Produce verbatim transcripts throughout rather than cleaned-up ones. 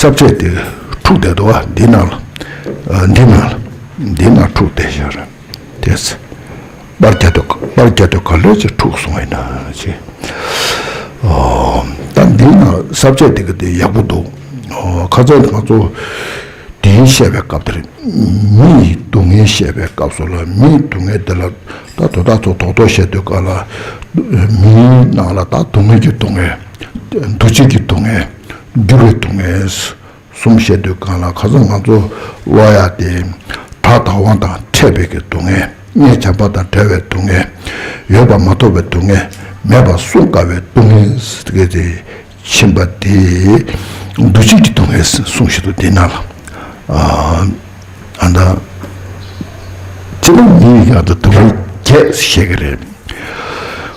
ས་བཅད་དེ་འཁྲུགས་བསྡད་འདུག་བ། འདི་ནང་ལ། ཨ། འདི་ནང་ལ། འདི་ནང་འཁྲུགས་བསྡད་ཤག་རེད། དེས། པར་རྒྱག་དུས། པར་རྒྱག་དུས་ག་ལེར་ཅིག་འཁྲུགས་སོང་བ་ཡིན་ན་ཅིག་ཨོ། ད་འདི་ནང་ས་བཅད་དེ་ག་དེ་ཡག་པོ་འདུག་ཨོ། ཁ་སང་ང་ཚོ་དེའི་བཤད་པའི་སྐབས་དེར། མི་ཡི་སྡུག་བསྔལ་བཤད་པའི་སྐབས་སུ་ལ། མི་ཡི་སྡུག་བསྔལ་དེ་ལ་ད་དོ་བདག་ཚོ་རྡོག་རྡོག་བཤད་དུས་སྐབས་ལ། མིའི་ནང་ལ་ད་སྡུག་བསྔལ་གྱི་སྡུག་བསྔལ། འདུ་བྱེད་ཀྱི་སྡུག་བསྔལ། འགྱུར་བའི་སྡུག་བསྔལ། གསུམ་བཤད་དུས་སྒང་ལ། ཁ་སང་ང་ཚོ་ཀློག་ཡག་དེ། དགྲ་ཟླ་བ་དང་ཕྲད་པའི་གི་སྡུག་བསྔལ། གཉེན་བྱམས་པ་དང་བྲལ་བའི་སྡུག་བསྔལ། ཡོད་པ་མ་ཐོབ་པའི་སྡུག་བསྔལ། མེད་པར་གསུངས་དཀའ་བའི་སྡུག་བསྔལ་ཟེར་གི་དེ་ཕྱིན་པ་དེ། འདུ་བྱེད་ཀྱི་སྡུག་བསྔལ་གསུངས་བཞག་འདུག་འདི་ནང་ལ། ཨ། ཨ་ད། སྤྱིར་ན་མི་ཡི་ཡང་དུ་སྡུག་བསྔལ་བརྒྱད་བཤད་གི་རེད།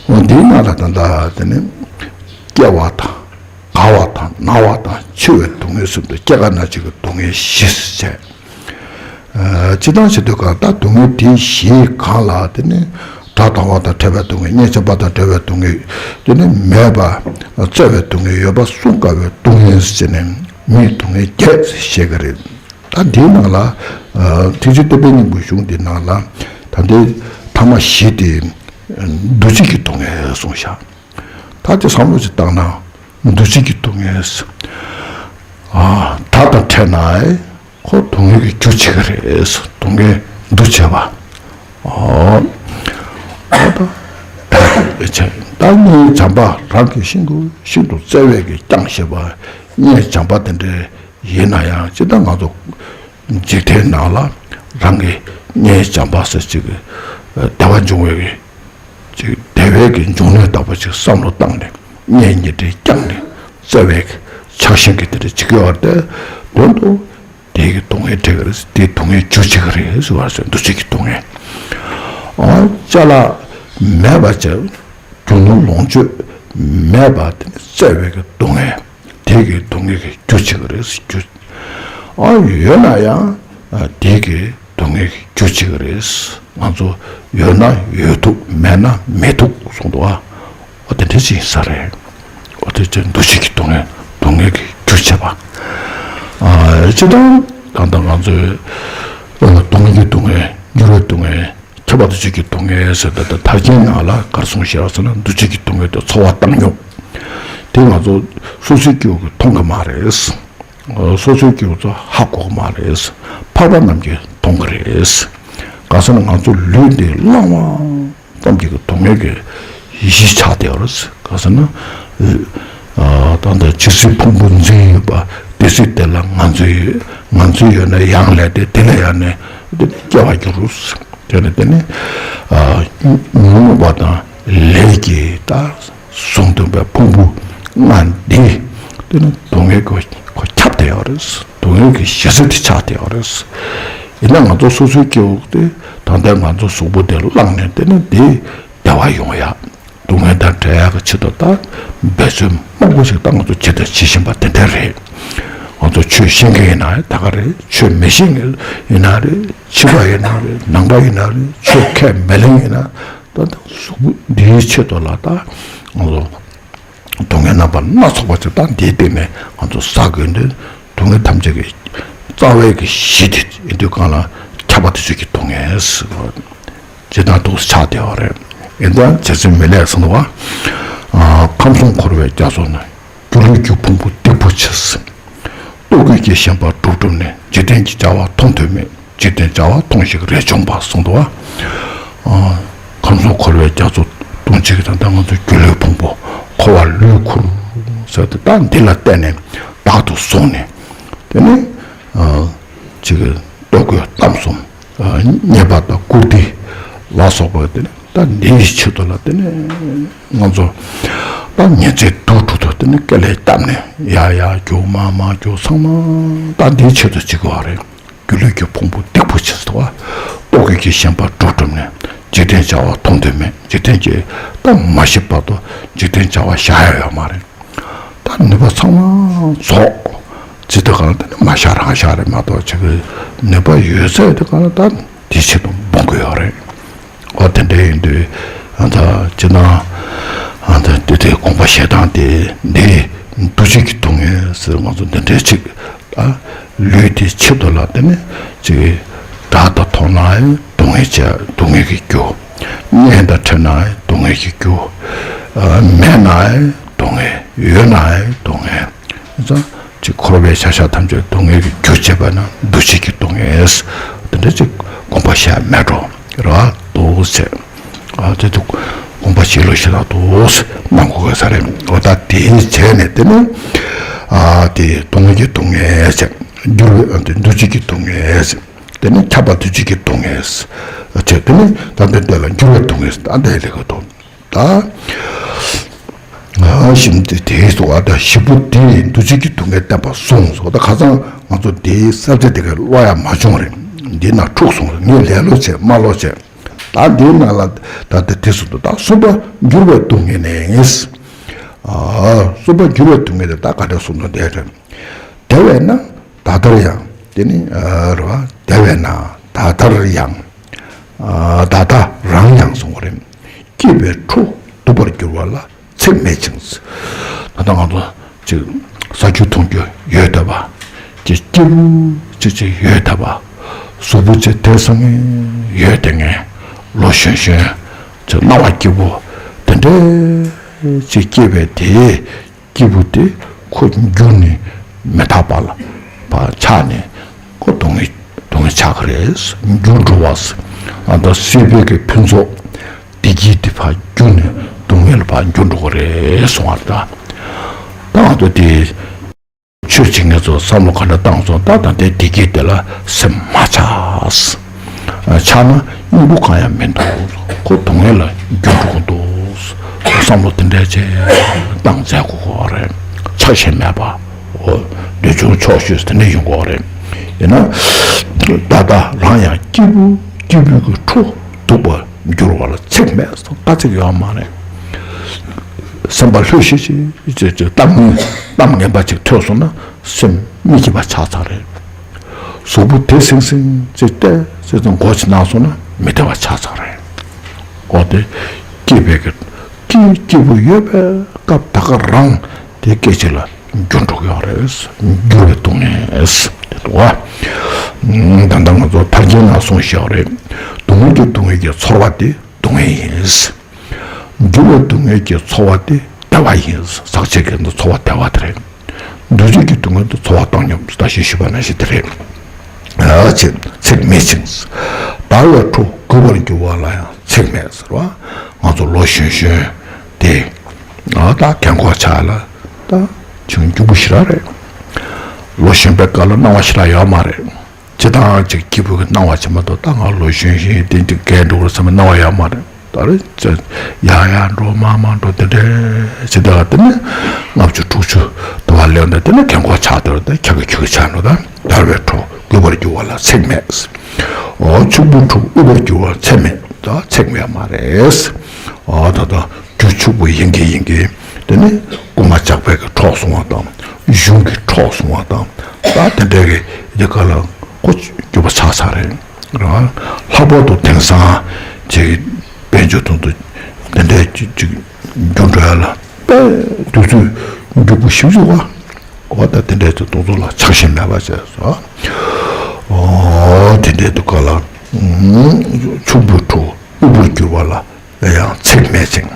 འོ། འདིའི་ནང་ལ་ད་ལྟ་དེ་ནི། སྐྱེ་བ་དང་། རྒ་བ་དང་། ན་བ་དང་། འཆི་བའི་སྡུག་བསྔལ་གསུམ་དང་། སྐྱེ་རྒ་ན་འཆི་གི་སྡུག་བསྔལ་བཞི་ཟེར། ཨ། སྤྱིར་བཏང་བྱེད་དུས་སྒང་ད་སྡུག་བསྔལ་དེ་བཞིའི་སྒང་ལ་དེ་ནི། དགྲ་ཟླ་བ་དང་ཕྲད་པའི་སྡུག་བསྔལ། གཉེན་བྱམས་པ་དང་བྲལ་བའི་སྡུག་བསྔལ། དེ་ནི་མེད་པ་བཙལ་བའི་སྡུག་བསྔལ། ཡོད་པ་གསུངས་དཀའ་བའི་སྡུག་བསྔལ་ཟེར་ནས། མིའི་སྡུག་བསྔལ་བརྒྱད་ཟེར་བཤད་གི་རེད། ད་འདིའི་ནང་ལ། ཨ། ཐེག་ཆེན་བསྟན་པའི་སྙིང་པོའི་གཞུང་འདི་ནང་ལ། ད་འདི་ཐ་མ་བཞི་དེ་འདུ་བྱེད་ཀྱི་སྡུག་བསྔལ་གསུངས་ཤག་ད་དེ་བསམ་བློ་ཞིག་བཏང་ན། འདུ་བྱེད་ཀྱི་སྡུག་བསྔལ། ཨ། དགྲ་དང་ཕྲད་ན་ཁོ་སྡུག་བསྔལ་གྱི་རྒྱུ་བྱེད་ཀྱི་རེད། སྡུག་བསྔལ་འདུ་བྱེད་པ། ཨོ། ཨོ་ད། ད་གཉེན་བྱམས་པ། རང་གི་ཤིན་ཏུ་ཤིན་ཏུ་བརྩེ་བས་ཀྱི་བསྐྱངས་བཞེས་པ། གཉེན་བྱམས་པ་དེ་འདྲའི་ཡིན་ན་ཡང་། སྤྱིར་བཏང་ང་ཚོ་འཇིག་རྟེན་ནང་ལ་རང་གི་གཉེན་བྱམས་པ་ཟེར་ཅིག་གི་བདེ་བ་འབྱུང་བའི་གི་ཅིག་བདེ་བའི་གི་འབྱུང་གནས་ལྟ་བུ་ཅིག་བསམ་བློ་བཏང་ནས། གཉེན་ཉེ་འབྲེལ་བསྐྱངས་ནས། བརྩེ་བའི་གི་ཆགས་ཞེན་གྱི་དེ་འདྲ་བྱེད་ཀྱི་ཡོད་རེད་དེ། དོན་དུ་དེའི་གི་སྡུག་བསྔལ་འཕྲད་ཀྱི་རེད། དེའི་སྡུག་བསྔལ་རྒྱུ་བྱེད་ཀྱི་རེད་ཟེར་བ་ཟེར། འདུ་བྱེད་ཀྱི་སྡུག་བསྔལ། ཨོ། ཅ་ལག་མེད་པ་བྱས། རྒྱུ་ནོར་ལོངས་སྤྱོད་མེད་པ་དེ་ནི་བརྩེ་བའི་གི་སྡུག་བསྔལ། དེ་གི་སྡུག་བསྔལ་གྱི་རྒྱུ་བྱེད་ཀྱི་རེད། རྒྱུ། ཨ། ཡོད་ན་ཡང་། ཨ། དེ་གི་སྡུག་བསྔལ་གྱི་རྒྱུ་བྱེད་ཀྱི་རེད། ང་ཚོ་ཡོད་ན་ཡོད་ཐུབ། མེད་ན་མེད་ཐུབ་གསུངས་འདུག་ཨ། ཨོ། དེ་འདྲ་ཅིག་ཡིན་ས་རེད། ཨོ། དེ་ཚོ་འདུ་བྱེད་ཀྱི་སྡུག་བསྔལ། སྡུག་བསྔལ་གྱི་རྒྱུ་བྱེད་པ། ཨ། སྤྱིར་བཏང་ད་ལྟ་ང་ཚོས། ཨ། སྡུག་བསྔལ་གྱི་སྡུག་བསྔལ། འགྱུར་བའི་སྡུག་བསྔལ། ཁྱབ་པ་འདུ་བྱེད་ཀྱི་སྡུག་བསྔལ་ཟེར། ད་ལྟ་མཐར་གྱིས་ནང་ལ་ག་རེ་གསུངས་བཞག་ཟེར་ན། འདུ་བྱེད་ཀྱི་སྡུག་བསྔལ་དེ་ཚོར་བ་བཏང་མྱོང་། དེ་ང་ཚོ་སོ་སོའི་སྐྱེ་བོ་གིས་མཐོང་གི་མ་རེད། སོ་སོའི་སྐྱེ་བོ་ཚོ་ཧ་གོ་གི་མ་རེད། འཕགས་པ་རྣམས་ཀྱིས་མཐོང་གི་རེད། ག་ཟེར་ན་ང་ཚོ་ལུས་འདི་བླངས་པ་ཙམ་གྱིས་སྡུག་བསྔལ་གྱི་གཞི་ཆགས་བསྡད་ཡོད་རེད། ག་ཟེར་ན། ཨ། ད་ལྟ་ཇི་སྲིད་ཕུང་པོ་འཛིན་ཡོད་པ། དེ་སྲིད་དེ་ལ་ང་ཚོ་ཡོད། ང་ཚོ་ཡོད་ན་ཡང་ལས་དེ། དེ་ལས་ཡང་ནས་དེ་སྐྱེ་བ་འགྱུར་རོ། དེ་ནས་དེ་ནས། ཨ། ཉོན་མོངས་པ་དང་ལས་ཀྱིས་ད་བཟུང་བཏང་པའི་ཕུང་པོ་ལྔ་འདི་དེ་ནི་སྡུག་བསྔལ་གྱིས་ཁོ་ཁྱབ་བསྡད་ཡོད་རེད། སྡུག་བསྔལ་གྱི་གཞི་རྩ་དེ་ཆགས་བསྡད་ཡོད་རེད། ཡིན་ན་ང་ཚོ་སོ་སོའི་སྐྱེ་བོ་དེ་ད་ལྟ་ང་ཚོ་གཟུགས་པོ་དེ་བླངས་ནས། དེ་ནི་དེ་བདེ་བ་ཡོང་ཡ། སྡུག་བསྔལ་དང་བྲལ་ཡག་གི་ཆེད་དུ་ད་འབད་བརྩོན་མང་པོ་ཞིག་ད་ང་ཚོ་བྱེད་དང་བྱེད་བཞིན་པ་དེ་འདྲ་རེད། ང་ཚོ་ཆོས་ཤེས་མཁན་ཡིན་ན་ད་ག་རེད། ཆོས་མི་ཤེས་མཁན་ཡིན་ན་རེད། ཕྱི་པ་ཡིན་ན་རེད། ནང་པ་ཡིན་ན་རེད། ཆོས་ཁས་མི་ལེན་ཡིན་ན། ད་ལྟ་གཟུགས་པོ་འདིའི་ཆེད་དུ་ལ་ད་ང་ཚོ་སྡུག་བསྔལ་རྣམ་པ་སྣ་ཚོགས་པ་ཅིག་ད་འདིའི་སྟེང་ནས་ང་ཚོ་བསགས་དགོས་དུས། སྡུག་བསྔལ་ཐམས་ཅད་ཀྱི་རྩ་བའི་གི་གཞི་དེ་ཡིན་དུས་སྒང་ལ། ཁྱབ་པ་འདུ་བྱེད་ཀྱི་སྡུག་བསྔལ་ཟེར་བ་ཇི་ལྟར་འདུག་ཆགས་བསྡད་པ་རེད། ཡིན་ཙང་བྱས་ཙང་མི་ལས་གསུངས་འདུག་བ། ཨ། ཁམས་གསུམ་འཁོར་བའི་རྒྱ་མཚོ་ན། སྒྱུ་ལུས་ཀྱི་ཕུང་པོ་སྡིག་པོ་ཆེ། རྟོག་གེ་བགྱིས་ཞེན་པ་གྲུབ་གྲུབ་ནས། འཇིག་རྟེན་གྱི་བྱ་བ་མཐོང་དུས་མེད། འཇིག་རྟེན་བྱ་བ་མཐོང་ཞིང་རས་ཆུང་བ་གསུངས་འདུག་བ། ཨ། ཁམས་གསུམ་འཁོར་བའི་རྒྱ་མཚོ་སྟོང་གཅིག་གི། ད་ལྟ་ང་ཚོ་སྒྱུ་ལུས་ཕུང་པོ་འཁོར་བ་ལུས་ཁུར་ཟེར་ཏེ། ད་འདི་ལ་བརྟེན་ནས་བདག་ཏུ་བཟུང་ནས། དེ་ནས། ཨ། ཅིག་གི་ལྟོ་གོས་གཏམ་གསུམ། ཨ། རྙེད་པ་དང་བཀུར་སྟི་ལ་སོགས་པ། དེ་ནས་ད་འདིའི་ཆེད་དུ་ལ་དེ་ནས་ང་ཚོ་ད་ཉིན་མཚན་དུས་དྲུག་ཏུ་དེ་ནས་དཀའ་ལས་བརྒྱབ་ནས། ཡར་ཡར་རྒྱུག། མར་མར་རྒྱུག། ཚང་མ་ད་འདིའི་ཆེད་དུ་བྱེད་དགོས་པ་རེད། སྒྱུ་ལུས་ཀྱི་ཕུང་པོ་སྡིག་པོ་ཆེ་ཟེར་བ། རྟོག་གེ་བགྱིས་ཞེན་པ་གྲུབ་གྲུབ་ནས། འཇིག་རྟེན་བྱ་བ་མཐོང་དུས་མེད། འཇིག་རྟེན་གྱི་ད་མ་ཤི་བར་དུ་འཇིག་རྟེན་བྱ་བ་བཞག་ཡ་ཡོད་མ་རེད། ད་ནུས་པ་ཚང་མ་རྫོགས། ཅི་ལྟར་གང་ལ་དེ་ནི་མ་བཞག་རང་བཞག་རེད་མ་གཏོགས། ཅིག་གི་ནུས་པ་ཡོད་ཚད་དེ་གང་ལ་ད་དེའི་ཆེད་དུ་འབུང་གི་ཡོད་རེད། འོ། དེ་འདྲ་ཡིན་དུས། ཨ། ད་སྤྱིར་ན། ཨ། ད་དེ་དེ་དགོངས་པ་བཞེས་སྟངས་དེ་འདི་འདུ་བྱེད་ཀྱི་སྡུག་བསྔལ་ཟེར། ང་ཚོ་འདི་འདྲའི་ཅིག་ ལུས་དེའི་ཆེད་དུ་ལ་དེ་ནི་ཅིག་དགྲ་དང་ཐོག་ནའི་སྡུག་བསྔལ་བྱ་སྡུག་བསྔལ་གྱི་རྒྱུ། གཉེན་དང་འཕྲད་ནའི་སྡུག་བསྔལ་གྱི་རྒྱུ། མེད་ནའི་སྡུག་བསྔལ། ཡོད་ནའི་སྡུག་བསྔལ། ཙང་ཅིག་འཁོར་བའི་བྱ་བྱ་ཐམས་ཅད་སྡུག་བསྔལ་གྱི་རྒྱུ་བྱེད་པ་ན་འདུ་བྱེད་ཀྱི་སྡུག་བསྔལ། དེ་འདྲ་ཅིག་དགོངས་པ་བཞེས་མེད་འགྲོ་ར་འདུག་ཟེར། ཨ་དེ་དུ་དགོངས་པ་བཞེས་ལོ་ཞེ་དྲག་འདུག་གནང་དགོས་ས་རེད། འོ་ད་དེའི་རྗེས་ནས་དེ་ནི་ཨ་དེ་སྡུག་བསྔལ་གྱི་སྡུག་བསྔལ་ཟེར། འགྱུར་བའི་ཨ་དེ་འདུ་བྱེད་ཀྱི་སྡུག་བསྔལ་ཟེར། དེ་ནི་ཁྱབ་པ་འདུ་བྱེད་ཀྱི་སྡུག་བསྔལ་ཟེར། དེ་ནི་ད་ལྟའི་དེ་ལ་འགྱུར་བའི་སྡུག་བསྔལ་ཟེར། ད་ལྟའི་ལས་ཀ་དང་། ད་ཨ་ཞིམ་དེ་དེའི་སོ་ཨ་ད་ཞིམ་པོ་དེ་འདུ་བྱེད་ཀྱི་སྡུག་བསྔལ་བསྟན་པ་སོང་སོ། ད་ཁ་སང་ང་ཚོ་དེའི་ས་བཅད་དེ་ག་ཀློག་ཡ་མ་བྱུང་རེད། འདི་ན་འཁྲུག་སོང་རེད། ངས་ལས་ལོ་བྱས་མ་ལོ་བྱས། ད་འདིའི་ནང་ལ་ད་ལྟ་དེ་གསུངས་འདུག་ད་གསུམ་པ་འགྱུར་བའི་སྡུག་བསྔལ་ནི། ཨ་གསུམ་པ་འགྱུར་བའི་སྡུག་བསྔལ་དེ་ད་ག་འདྲ་གསུངས་འདུག་དེ་རེད། དེ་བས་ན་ད་ལྟར་ཡང་། དེ་ནི་ཨ་རེད་བ། དེ་བས་ན་ད་ལྟར་ཡང་། ཨ་ད་ལྟ་རང་ཡང་གསུང་བ་རེད། སྐྱེས་པའི་ཕྲུ་གུ་སྡུག་པར་འགྱུར་བ་ལ་ཚེགས་མེད་ཅིང་། ད་ལྟ་ང་ཚོ་ཅིག་ཟ་རྒྱུ་འཐུང་རྒྱུ་ཡོད་བསྡད་པ། ཅིག་སྐྱིད་པོ་ཅིག་ཅིག་ཡོད་བསྡད་པ། གཟུགས་པོ་ཅིག་དེ་སང་ངེ་ཡོད་བསྡད་མཁན། ལོ་གཞོན་གཞོན་ཅིག་སྣང་བ་སྐྱིད་པོ་དེ་འདྲ་ཅིག་སྐྱེས་པའི་དེའི་སྐྱེས་བུ་དེ་ཁོ་འགྱུར་ནས་མི་རྟག་པ་ལ་ཕར་ཆགས་ནས་ཁོ་སྡུག་བསྔལ་སྡུག་བསྔལ་ཆགས་ཀྱི་རེད། འགྱུར་འགྲོ་བ། ཨ་ད་སྲིད་པའི་གི་ཕུན་ཚོགས་བདེ་སྐྱིད་དེ་ཕར་འགྱུར་ནས་སྡུག་བསྔལ་ལ་ཕར་འགྱུར་འགྲོ་གི་རེད་གསུང་བ་རེད། ད་ད་ང་ཚོ་དེ་ཆོས་བྱེད་མཁན་ཚོ་བསམ་བློ་ག་འདྲ་བཏང་སོང་། ད་ད་ལྟའི་བདེ་སྐྱིད་དེ་ལ་སེམས་མ་ཆགས། ཆགས་ན་སྙིང་པོ་གང་ཡང་མི་འདུག་ཁོ་སྡུག་བསྔལ་ལ་འགྱུར་འགྲོ་གི་འདུག་བསམ་བློ་དེ་འདྲ་ཅིག་བཏང་མཛད་དགོས་ཀྱི་རེད། ཆགས་ཞེན་མེད་པ། འོ། འདོད་ཆུང་ཕྱོགས་བཅུ་དེ་འདྲ་ཡོང་གི་རེད། ཡིན་ན་ད་ལྟ་རང་ཡང་སྐྱེས་བུ་སྐྱེས་བུ་གི་ཕྲུ་གུ་སྡུག་པར་འགྱུར་བ་ལ་ཚེགས་མེད་སོ་དཀའ་ཚེགས་ཡོད་མ་རེད། སེམས་པ་ལྷོད་ཤིག་ཤིག་ཅིག་ཅིག་གཏམ་གཏམ་ངན་པ་ཅིག་ཐོས་སོང་ན་སེམས་མི་སྐྱིད་པ་ཆགས་ཚར་རེད། གཟུགས་པོ་དེ་སིང་སིང་ཅིག་བལྟས་ཅིག་ཙམ་མགོ་ཅིག་ན་སོང་ན་མི་བདེ་བ་ཆགས་ཚར་རེད། འོ་དེ་སྐྱེས་པའི་གི་སྐྱེས་སྐྱེས་བུ་ཡོད་པའི་སྐབས་ད་ག་རང་དེ་སྐད་ཅིག་ལ་འགྱུར་འགྲོ་གི་ཡོད་རེད། འགྱུར་བའི་སྡུག་བསྔལ་དེ་འདུག་བ། ད་ལྟ་ང་ཚོ་ཐར་རྒྱན་ན་གསུངས་བཞག་རེད། སྡུག་བསྔལ་གྱི་སྡུག་བསྔལ་གྱི་ཚོར་བ་དེ་སྡུག་བསྔལ་ཡིན། འགྱུར་བའི་སྡུག་བསྔལ་གྱི་ཚོར་བ་དེ་བདེ་བ་ཡིན། ཟག་བཅས་ཀྱི་ཚོར་བ་བདེ་བ་དེ་རེད། འདུ་བྱེད་ཀྱི་སྡུག་བསྔལ་དེ་ཚོར་བ་བཏང་སྙོམས་ད་ཞེས་ཞུས་པ་ནང་བཞིན་དེ་རེད། ཨ་ཚེགས་ཚེགས་མེད་ཅིང་། འདར་བའི་ཕྲུ་གུ་རྒུད་པར་འགྱུར་བ་ལ་ཡང་ཚེགས་མེད་ཟེར་བ། ང་ཚོ་ལོ་གཞོན་གཞོན་དེ་ཨ་ད་རྒན་གོག་ཆགས་ལ་ད་ཅུང་སྐྱོ་པོ་ཞེ་དྲག་རེད། ལོ་གཞོན་པའི་སྐབས་ལ་སྣང་བ་ཞེ་དྲག་ཡོད་མ་རེད། སྤྱིར་བཏང་ཅིག་སྐྱིད་པོ་གི་སྣང་བ་ཅིག་མ་གཏོགས་ད་ང་ལོ་གཞོན་གཞོན་དེ་འདྲ་རྒས་འགྲོ་བར་བསམ་པའི་སྣང་བ་ཡོད་མ་རེད། ད་རེས་ཅིག་ཡར་ཡར་འགྲོ་མར་མར་འགྲོ་དེ་འདྲ་ཅིག་ད་དེ་ནས་ལྔ་བཅུ་དྲུག་ཅུ་དུ་བ་ལེན་ད་དེ་ནས་རྒན་གོག་ཆགས་དེ་རེད། ད་ཁྱ་གི་ཁྱུ་གི་ཆགས་འགྲོ། ད་འདར་བའི་ཕྲུ་གུ་རྒུད་པར་འགྱུར་བ་ལ་ཚེགས་མེད། འོ་ཕྱུག་པོའི་ཕྲུ་གུ་དབུལ་བར་འགྱུར་བ་ཚེགས་མེད། ད་ཚེགས་མེད་མ་རེད། འོ་ད་ད། རྒྱུ་ཕྱུག་པོ་ཡིན་གྱི་ཡིན་གྱི། དེ་ནི་རྐུན་མ་ཇག་པས་ཀྱི་འཕྲོག་སོང་བ་དང་། གཞུང་གིས་འཕྲོག་སོང་བ་དང་། ད་དེ་འདྲའི་གི་ཡི་ག་ལ་ཁོ་སྐྱོ་པོ་ཆགས་ཚར་རེད། རང་ལྷག་པར་དུ་དེང་སང་ཅིག་དཔལ་འབྱོར་དོན་དུ་དེ་འདྲའི་ཅིག་ཅིག་འགྱུར་འགྲོ་ཡ་ལ་དཔེ་དུས་ཚོད་མགྱོགས་པོ་ཞིག་བཟོ་བ། འོ་ད་དེ་འདྲའི་དུས་ཚོད་ལ་ཆགས་ཞེན་མེད་པ་བྱས་སོ། འོ་དེ་འདྲའི་དུས་སྐབས་ལ་ཕྱུག་པོའི་ཕྲུ་གུ་དབུལ་པོར་གྱུར་བ་ལ། ལ་ཡང་ཚེགས་མེད་ཅིང་།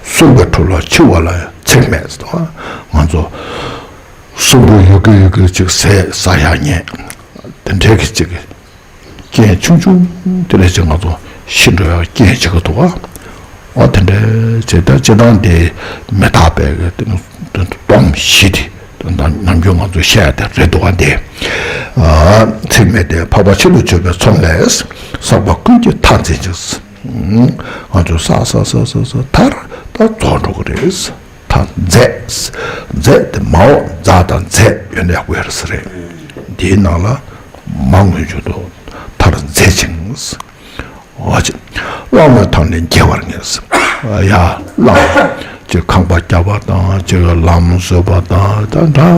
གསོན་པོའི་ཕྲུ་གུ་ལ་འཆི་བ་ལ་ཡང་ཚེགས་མེད་ཟེར་བ། ང་ཚོ་གསོན་པོ་ཡོད་གི་ཡོད་གི་ཅིག་ཟས་ཟ་ཡག་ཉལ་དེ་འདྲའི་གི་ཅིག་རྐྱེན་ཆུང་ཆུང་དེ་ལས་ཅིག་ང་ཚོ་ཤི་འགྲོ་ཡག་རྐྱེན་བྱེད་ཀྱི་འདུག་བ། འོ་དེ་འདྲའི་ཅིག་ད་སྤྱིར་བཏང་དེ་མི་རྟག་པའི་གི་སྡོམ་བཞི་དེ་ནམ་རྒྱུན་ང་ཚོ་བཤད་དེ་རེད་འདུག་བ། དེ་ཚེགས་མེད་དེ་འཕགས་པ་ཕྱིར་དུ་བྱོན་པའི་ཚོམས་ལས། བསགས་པ་ཀུན་གྱི་མཐར་འཛིན་ཅིང་། ང་ཚོ་ས་ས་ས་ས་ས་མཐར་ད་རྫོགས་འགྲོ་གི་རེད། མཐར་འཛད། འཛད་དེ་མ་འོངས་འཛག་དང་འཛད་ཡོད་ན་ཡག་པོ་ཡོད་རེད་ས་རེད། འདིའི་ནང་ལ་མ་མངོན་བརྗོད་དུ་མཐར་འཛད་ཅིང་། འོ་ཅི། བླང་བའི་ཐབས་ནི་རྒྱས་པར་ངེས། ཡ་བླང་། ཅིག་ཁང་པ་རྒྱག་པ་དང་ཅིག་ལམ་བཟོ་བ་དང་ད་འདྲ་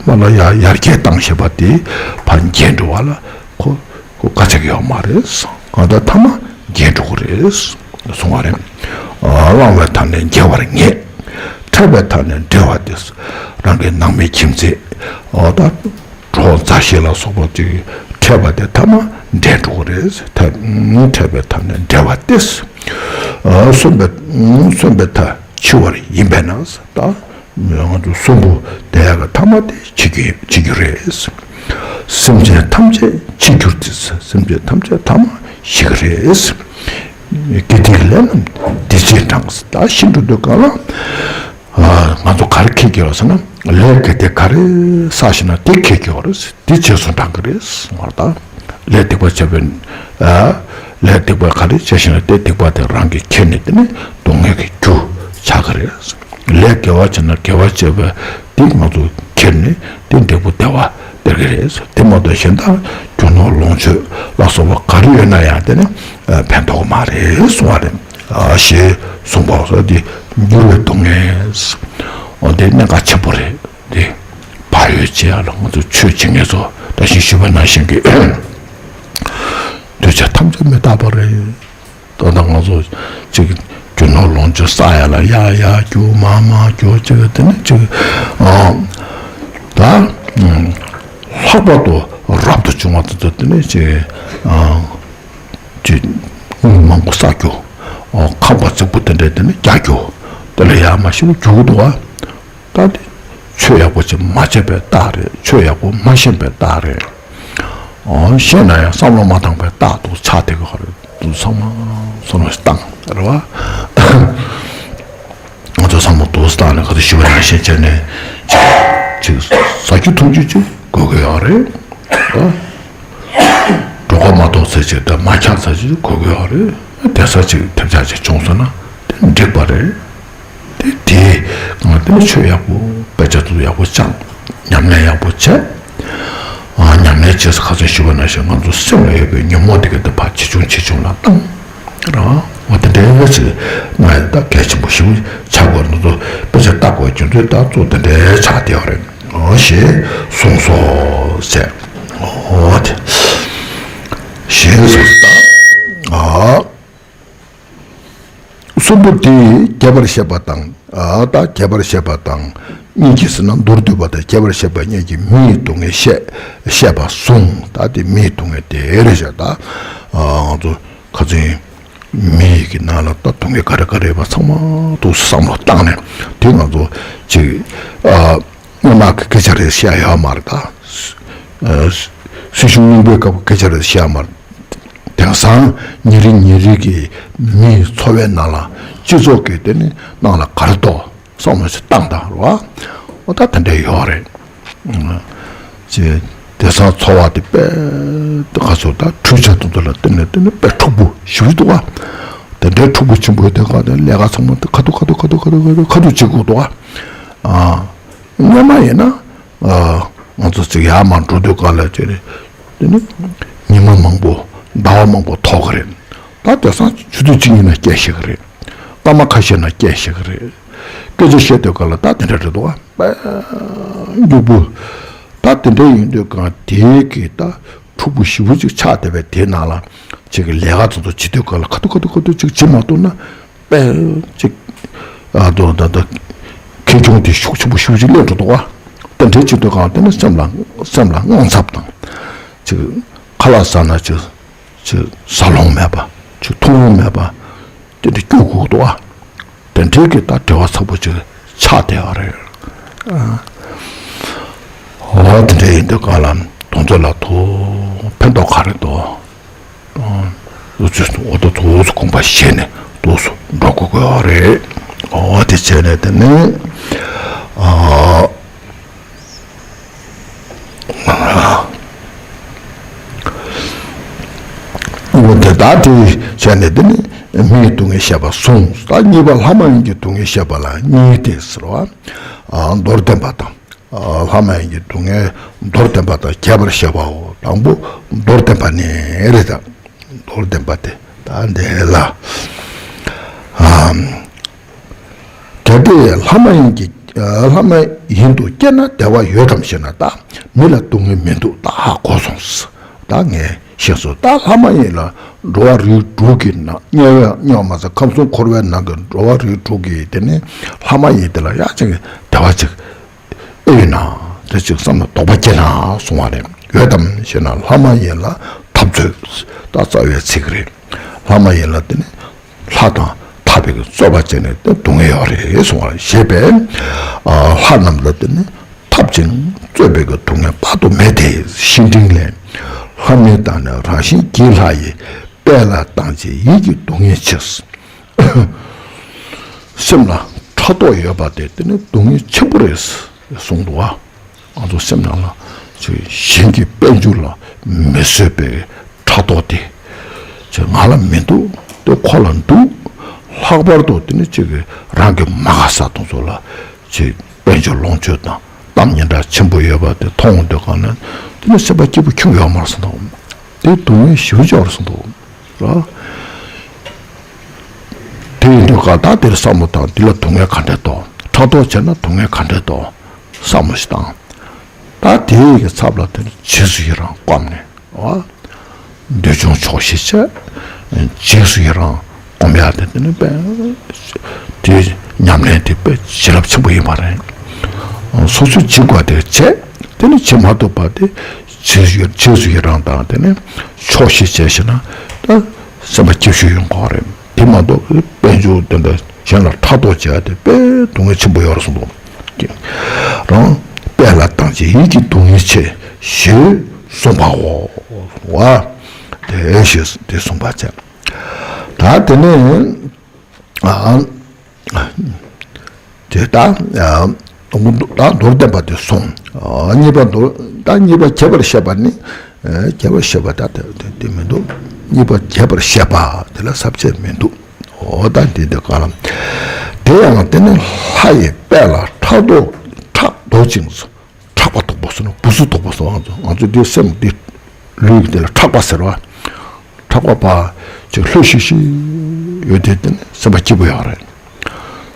མ་ལ་ཡ་ཡར་རྒྱས་བཏང་ཤེས་པ་དེ་ཕར་འགྱེལ་འགྲོ་བ་ལ་ཁོ། ཁོ་དཀའ་ཚེགས་ཡོད་མ་རེད། གང་ལྟར་ཐ་མ་རྒྱས་འགྲོ་གི་རེད། གསུང་བ་རེད། བླང་བའི་ཐབས་ནི་རྒྱས་པར་ངེས། ཐབས་པའི་ཐབས་ནི་འབྲེལ་བ་སྟེ། རང་གི་ནང་མི་ཁྱིམ་མཚེས། འོ་ད། གྲོགས་ དོ་མཛའ་བཤེས་ལ་སོགས་པ་ཅིག་འཕྲད་པ་དེ་ཐ་མ་འབྲས་འགྲོ་གི་རེད། ཐ་འཕྲད་པའི་ཐ་ནས་འབྲེལ་བ་སྟེ། ཨ་གསོན་པའི་གསོན་པའི་མཐའ་འཆི་བ་ཡིན་པས་ན། ད་ང་ཚོ་གསོན་པོ་དེ་ཡག་གི་ཐ་མ་དེ་འཆི་རྒྱུ་འཆི་རྒྱུ་རེད། སེམས་ཅན་ཐམས་ཅད་འཆི་འགྱུར་ཏེ། སེམས་ཅན་ཐམས་ཅད་ཐ་མ་ཤི་གི་རེད། དགེ་སྡིག་ལས་རྣམས་འདི་ཕྱིར་འབྲང་། ད་ཤི་འགྲོ་དུས་གང་ལ། ང་ཚོ་ག་རེ་འཁྱེར་གྱི་ཡོད་ཟེར་ན། ལས་དགེ་སྡིག་ག་རེ་བསགས་ཤེ་ན་དེ་འཁྱེར་གྱི་ཡོད་རེད། དེ་རྗེས་སུ་འབྲང་གི་རེད་ཟེར་བ་དང་། ལས་སྡིག་པ་བྱས་པའི། ལས་སྡིག་པ་ག་རེ་བྱས་ཤེ་ན་དེ་སྡིག་པ་དེ་རང་གིས་འཁྱེར་ནས་དེ་ནི་སྡུག་བསྔལ་གྱི་རྒྱུ་ཆགས་ཀྱི་རེད། ལས་དགེ་བ་བྱས་ན་དགེ་བ་བྱས་པ་དེ་ང་ཚོ་འཁྱེར་ནས་དེ་འབྲས་བུ་བདེ་བ་སྟེར་གྱི་རེད། དེ་མ་གཏོགས་གཞན་དག་རྒྱུ་ནོར་ལོངས་སྤྱོད་ལ་སོགས་པ་ག་རེ་ཡོད་ན་ཡང་དེ་ནི་ཕན་ཐོགས་མ་རེད་གསུང་བ་རེད། ཞེས་གསུངས་པ་སོགས་དེ་འགྱུར་བའི་སྡུག་བསྔལ། འོ་དེ་གནད་འགག་ཆེན་པོ་རེད། དེ་བག་ཡོད་ཅེས་ཡ་ལ་ང་ཚོ་ཆོས་བྱེད་མཁན་ཚོ་ད་གིན་ཞུས་པ་ནང་བཞིན་གྱི་འདུས་བྱས་ཐམས་ཅད་མི་རྟག་པ་རེད། ད་ལྟ་ང་ཚོ་ཅིག་རྒྱུ་ནོར་ལོངས་སྤྱོད་བསགས་ཡ་ལ་ཡར་ཡར་རྒྱུག་མར་མར་རྒྱུག་ཅིག་དེ་ནི་ཅིག་ཨ་ད་ལྷག་པར་དུ་རབ་ཏུ་བྱུང་བ་དེ་ཚོ་དེ་ནི་ཅིག་ཨ་ཅིག་དངུལ་མང་པོ་བསགས་རྒྱུ། ཨ་ཁང་པ་རྫིག་པོ་དེ་འདྲ་དེ་ནི་རྒྱག་རྒྱུ། དེ་ལ་ཡར་མར་ཞེ་པོ་རྒྱུག་གི་འདུག་བ། ད་དེ་ཆོས་ཡག་པོ་ཅིག་མ་བྱས་པའི་རྟགས་རེད། ཆོས་ཡག་པོ་མ་ཤེས་པའི་རྟགས་རེད། ཨོ་ཤེས་ན་ཡང་བསམ་བློ་མ་བཏང་པའི་རྟགས་འདུག་ཆགས་བསྡད་ཀྱི་ཡོད་རེད། འདུག་ཚང་མ་བསམ་བློ་ཞིག་བཏང་རེད་བ། ང་ཚོ་བསམ་བློ་འདུག་བཏང་ནས་ཁ་ཐུག་ཞུ་བ་ནང་བཞིན་བྱས་ནས་ཅིག་ཅིག་ཟ་རྒྱུ་འཐུང་རྒྱུ་ཅིག་དགོས་ཀྱི་ཡོད་རེད། ཨོ་གྲོད་ཁོག་མ་ལྟོགས་ཚེ་ཅིག་དང་མ་འཁྱག་ཚེ་ཅིག་དགོས་ཀྱི་ཡོད་རེད། བསྡད་ས་ཅིག་ཐེབས་ཆག་ཅིག་བྱུང་སོང་ན་དེ་འགྲིག་པ་རེད། དེ་དེའི་ངང་དེ་ནི་ཆོས་ཡག་པོ་དཔེ་ཆ་ཚོ་ཡག་པོ་སྦྱངས། ཉམས་ལེན་ཡག་པོ་བྱས། ཨ་ཉམས་ལེན་བྱས་ས་ཁ་སང་ཞུས་པ་ནང་བཞིན་ང་ཚོ་སེམས་ལ་ཡོད་པའི་ཉོན་མོངས་དེ་ག་དེ་ཕར་ཇེ་ཆུང་ཇེ་ཆུང་ལ་བཏང་། རང་འོ་དེ་འདྲའི་ཅིག་ང་ཡང་ད་གལ་ཆེན་པོ་ཞིག་ཆགས་པར་ང་ཚོ་དཔེ་ཆ་ལྟ་དགོས་རྒྱུ་མཚན་ད་གཙོ་དེ་འདྲའི་ཆགས་བསྡད་པ་རེད། འོ་ཞེས་གསུངས་སོ་ཟེར། འོ་དེ་ཞེས་གསུངས་སོ། ད་ཨ། གསུམ་པོ་དེ་རྒྱས་པར་བཤད་པ་དང་། ཨ་ད་རྒྱས་པར་བཤད་པ་དང་གཉིས་ཀྱིས་ཟེར་ན་མདོར་བསྡུས་པ་དང་རྒྱས་པར་བཤད་པ་གཉིས་ཀྱིས་མི་ཡི་སྡུག་བསྔལ་བཤད་བཤད་པ་གསུངས། ད་དེ་མི་ཡི་སྡུག་བསྔལ་དེ་རེད་བཞག་ད་ཨ་ང་ཚོ་ཁ་སང་མི་ཡི་གི་ནང་ལ་ད་སྡུག་བསྔལ་ག་རེ་ག་རེ་ཡོད་པ་ཚང་མ་འདུག་བསམ་བློ་བཏང་ནས་དེ་ང་ཚོ་ཅིག་ཨ། སྔོན་མ་གི་སྐད་ཆ་རེད་བཤད་ཡོད་མ་རེད་ད། ཨ་སྲིད་གཞུང་རྙིང་པའི་སྐབས་ཀྱི་སྐད་ཆ་རེད་བཤད་ཡོད་མ་རེད། དེང་སང་ཉིན་རེ་ཉིན་རེ་གི་མིའི་འཚོ་བའི་ནང་ལ་སྤྱི་ཚོགས་ཀྱི་དེ་ནི་ནང་ལ་ག་རེ་འདུག་བསམ་བློ་ཞིག་བཏང་དང་རེད་བ། འོ་ད་དེ་འདྲ་ཡོད་རེད། ཅེས་དེང་སང་འཚོ་བ་དེ་དཔེ་ག་ཚོད་ད་འཕྲུལ་ཆས་དེ་ཚོ་ལ་བརྟེན་ནས་བརྟེན་ནས་དཔེ་འཁྲུག་པོ་ཞེ་པོ་ཅིག་འདུག་བ། དེ་འདྲའི་འཁྲུག་པོ་ཆེན་པོའི་དེ་ག་དེ་ལས་ཀ་ཚང་མ་དེ་ཁ་ཐུག་ཁ་ཐུག་ཁ་ཐུག་ཁ་ཐུག་ཁ་ཐུག་ཁ་ཐུག་བྱེད་དགོས་འདུག་བ། ཨ། སྔོན་མ་ཡིན་ན། ཨ། ང་ཚོ་ཅིག་ཡར་མར་འགྲོ་དུས་ག་ལ་ཅིག་རེད། དེ་ནི་ཉི་མ་མང་པོ་ཟླ་བ་མང་པོ་ཐོགས་ཀྱི་རེད། ད་དེང་སང་ཆུ་ཚོད་གཅིག་གཉིས་ན་སྐད་ཤེས་ཀྱི་རེད། སྐར་མ་ཁ་ཤས་ན་སྐད་ཤེས་ཀྱི་རེད། སྐད་ཆ་བཤད་དུས་ག་ལ་ད་དེ་འདྲ་རེད་འདུག་བ། དཔེ་མགྱོགས་པོ། ད་དེ་འདྲ་ཡིན་དུས་ག་དེའི་གི་ད་འཁྲུག་པོ་ཞེ་པོ་ཅིག་ཆགས་བསྡད་པའི་དེའི་ནང་ལ་ཅིག་གི་ལས་ཀ་ཚོ་ཚོ་བྱེད་དུས་ག་ལ་ཁ་ཐུག་ཁ་ཐུག་ཁ་ཐུག་ཅིག་བྱེད་མ་ཐུབ་ན། དཔེ་ཅིག་ཨ་དོ་ད་ད་ཁེ་གྱོང་དེ་ཤུགས་ཆེན་པོ་ཤུགས་ཆེ་སླེབས་འགྲོ་འདུག་བ། དེ་འདྲའི་ཅིག་དུས་གང་དེ་ནི་སེམས་ལ་སེམས་ལ་དངངས་འཚབ་དང་། ཅིག་ཁ་ལག་ཟ་ན་ཅིག་ཅིག་ཟ་ལོང་མེད་པ་ཅིག་འཐུང་ལོང་མེད་པ་དེ་འདྲ་སྐྱུག་དགོས་འདུག་བ། དེ་འདྲའི་གི་ད་འབྲེལ་བ་ཚ་པོ་ཅིག་ཆགས་བསྡད་པ་རེད། ཨ་འོ་དེ་འདྲ་ཡིན་དུས་གང་ལ་དོན་ཚོ་ལ་དོ་ཕན་ཐོགས་ག་རེ་འདུག་འུ་ཚོས་འོ་ད་ཐུགས་སུ་དགོངས་པ་བཞེས་ནས་ཐུགས་སུ་འགྲོ་དགོས་ཀྱི་ཡོད་རེད། འོ་དེ་བྱས་ནས་དེ་ནས་ཨ་འོ་དེ་ད་དེ་བྱས་ནས་དེ་ནས་མིའི་སྡུག་བསྔལ་བཤད་པ་གསུངས། ད་གཉིས་པ་ལྷ་མ་ཡིན་གྱི་སྡུག་བསྔལ་བཤད་པ་ལ་གཉིས་ཏེ་ཟེར་བ། ཨ་མདོར་བསྟན་པ་དང་། ལྷ་མ་ཡིན་གྱི་སྡུག་བསྔལ་མདོར་བསྟན་པ་དང་རྒྱས་པར་བཤད་པའོ། དང་པོ་མདོར་བསྟན་པ་ནི་རེད་དང་། མདོར་བསྟན་པ་དེ་ད་འདི་ལ། ཨ་གལ་ཏེ་ལྷ་མ་ཡིན་གྱི་ལྷ་མ་ཡིན་དུ་སྐྱེས་ན་བདེ་བ་ཡོད་དམ་ཞེ་ན། ད་མི་ལ་སྡུག་བསྔལ་མི་འདུག་ད་ཧ་གོ་སོང་ཟེར། ད་ངས་ཤེས་སོང་། ད་ལྷ་མ་ཡིན་ལ་འགྲོ་བ་རིགས་དྲུག་གི་ནང་དམྱལ་བའི་དམྱལ་བ་མ་ཟད་ཁམས་གསུམ་འཁོར་བའི་ནང་གི་འགྲོ་བ་རིགས་དྲུག་གི་དེ་ནི་ལྷ་མ་ཡིན་དེ་ལ་ཡག་ཅིག་བདེ་བ་ཅིག་ཨེ་ཡོད་ན་ དེ་ཅིག་བསམ་ན་དོགས་པ་སྐྱེ་ན་གསུང་བ་རེད། ཡོད་དམ་ཞེ་ན། ལྷ་མ་ཡིན་ལ་འཐབ་རྩོད། ད་རྩ་བའི་ཚིག་རེད། ལྷ་མ་ཡིན་ལ་དེ་ནི་ལྷ་དང་འཐབ་པའི་རྩོད་པ་བྱས་ནས་དེ་སྡུག་བསྔལ་ཡོད་རེད་གསུང་བ་རེད། ཞེས་པས་ལྷ་རྣམས་ལ་དེ་ནི་འཐབ་ཅིང་རྩོད་པའི་གི་སྡུག་བསྔལ་དཔག་ཏུ་མེད་དེ། བཤེས་སྤྲིང་ལས། ལྷ་མིན་བདག་ནི་རང་བཞིན་གྱིས་ལྷ་ཡི། དཔལ་ལ་སྡང་བྱེད་ཡིད་ཀྱི་སྡུག་བསྔལ་ཆེ། སེམས་ལ་ཕྲག་དོག་ཡོད་པ་དེ་དེ་ནི་སྡུག་བསྔལ་ཆེན་པོ་རེད་གསུངས་འདུག་བ། ང་ཚོ་སེམས་ནང་ལ་ཅིག་གཞན་གྱི་དཔལ་འབྱོར་ལ་མི་བཟོད་པའི་ཕྲག་དོག་དེ་ཅིག་ང་ལ་མི་འདུག་དེ་ཁོ་ལ་འདུག་ལྷག་པར་དུ་དེ་ནི་ཅིག་རང་གི་མ་ཁ་ས་དང་ཚོ་ལ་ཅིག་དཔལ་འབྱོར་ལོངས་སྤྱོད་དང་གཏམ་སྙན་གྲགས་ཆེན་པོ་ཡོད་པ་དེ་མཐོང་འོང་དུས་གང་ན་དེ་ནི་སེམས་པ་སྐྱིད་པོ་ཁྱོན་ཡོད་མ་རེད་ཟེར་འདུག་དེ་སྡུག་བསྔལ་ཞེ་པོ་ཅིག་ཡོད་རེད་ཟེར་འདུག་ར། དེ་ཡིན་དུས་ག་ད་དེར་བསམ་བློ་བཏང་། འདི་ལ་སྡུག་བསྔལ་ག་འདྲས་འདུག་ཕྲག་དོག་བྱས་ན་སྡུག་བསྔལ་ག་འདྲས་འདུག་བསམ་བློ་ཞིག་བཏང་། ད་དེའི་གི་ཚབ་ལ་དེ་ནི་རྗེས་སུ་ཡི་རང་བསྒོམས་ནས། འོ། འདོད་ཆུང་ཆོག་ཤེས་བྱས། རྗེས་སུ་ཡི་རང་སྒོམ་ཡག་དེ་དེ་ནི་དཔེ་དེ་ཉམས་ལེན་དེ་དཔེ་བྱིན་རླབས་ཆེན་པོ་ཡིན་པ་རེད། སོ་སོས་བྱེད་དགོས་དེ་བྱས། དེ་ནི་བྱེད་མ་ཐུབ་པ་དེ་རྗེས་སུ་ཡི་རྗེས་སུ་ཡི་རང་དང་དེ་ནི་ཆོག་ཤེས་བྱས་ཤེ་ན་ད་སེམས་པ་སྐྱིད་ཤོས་ཡོང་གི་རེད། དེ་མ་གཏོགས་དཔལ་འབྱོར་དེ་འདྲ་གཞན་ལ་ཕྲག་དོག་བྱས་ཏེ་དཔེ་སྡུག་བསྔལ་ཆེན་པོ་ཡོད་རེད་གསུངས་འདུག་རང་དཔལ་ལ་སྡང་བྱེད་ཡིད་ཀྱི་སྡུག་བསྔལ་ཆེ། ཞེས་གསུངས་པའོ། བ། དེ་ཞེས་དེ་གསུངས་པ་བྱས། ད་དེ་ནས་ཨ། དེ་ལྟར། ད་མདོར་བསྟན་པ་དེ་སོང་། གཉིས་པ་མདོར། ད་གཉིས་པ་རྒྱས་པར་བཤད་པ་ནི། རྒྱས་པར་བཤད་པ་ད་དེ་དེ་མི་འདུག་གཉིས་པ་རྒྱས་པར་བཤད་པ་དེ་ལ་ས་བཅད་མི་འདུག་འོ་ད་འདི་འདི་ག་ལ། དེ་ཡང་དེ་ནི་ལྷ་ཡི་དཔལ་ལ་ཕྲག་དོག་ཕྲག་དོག་ཅིང་། ཕྲག་པ་དོག་པོ་སོང་ན་སྦུ་སུ་དོག་པོ་སོང་། ང་ཚོ་ང་ཚོ་འདི་སེམས་འདི་ལུས་འདི་ལ་ཕྲག་པ་ཟེར་བ། ཕྲག་པ་ཕར་ཅིག་ལྷོད་ཤིག་ཤིག་ཡོད་དེ་དེ་ནི་སེམས་པ་སྐྱིད་པོ་ཡོད་རེད།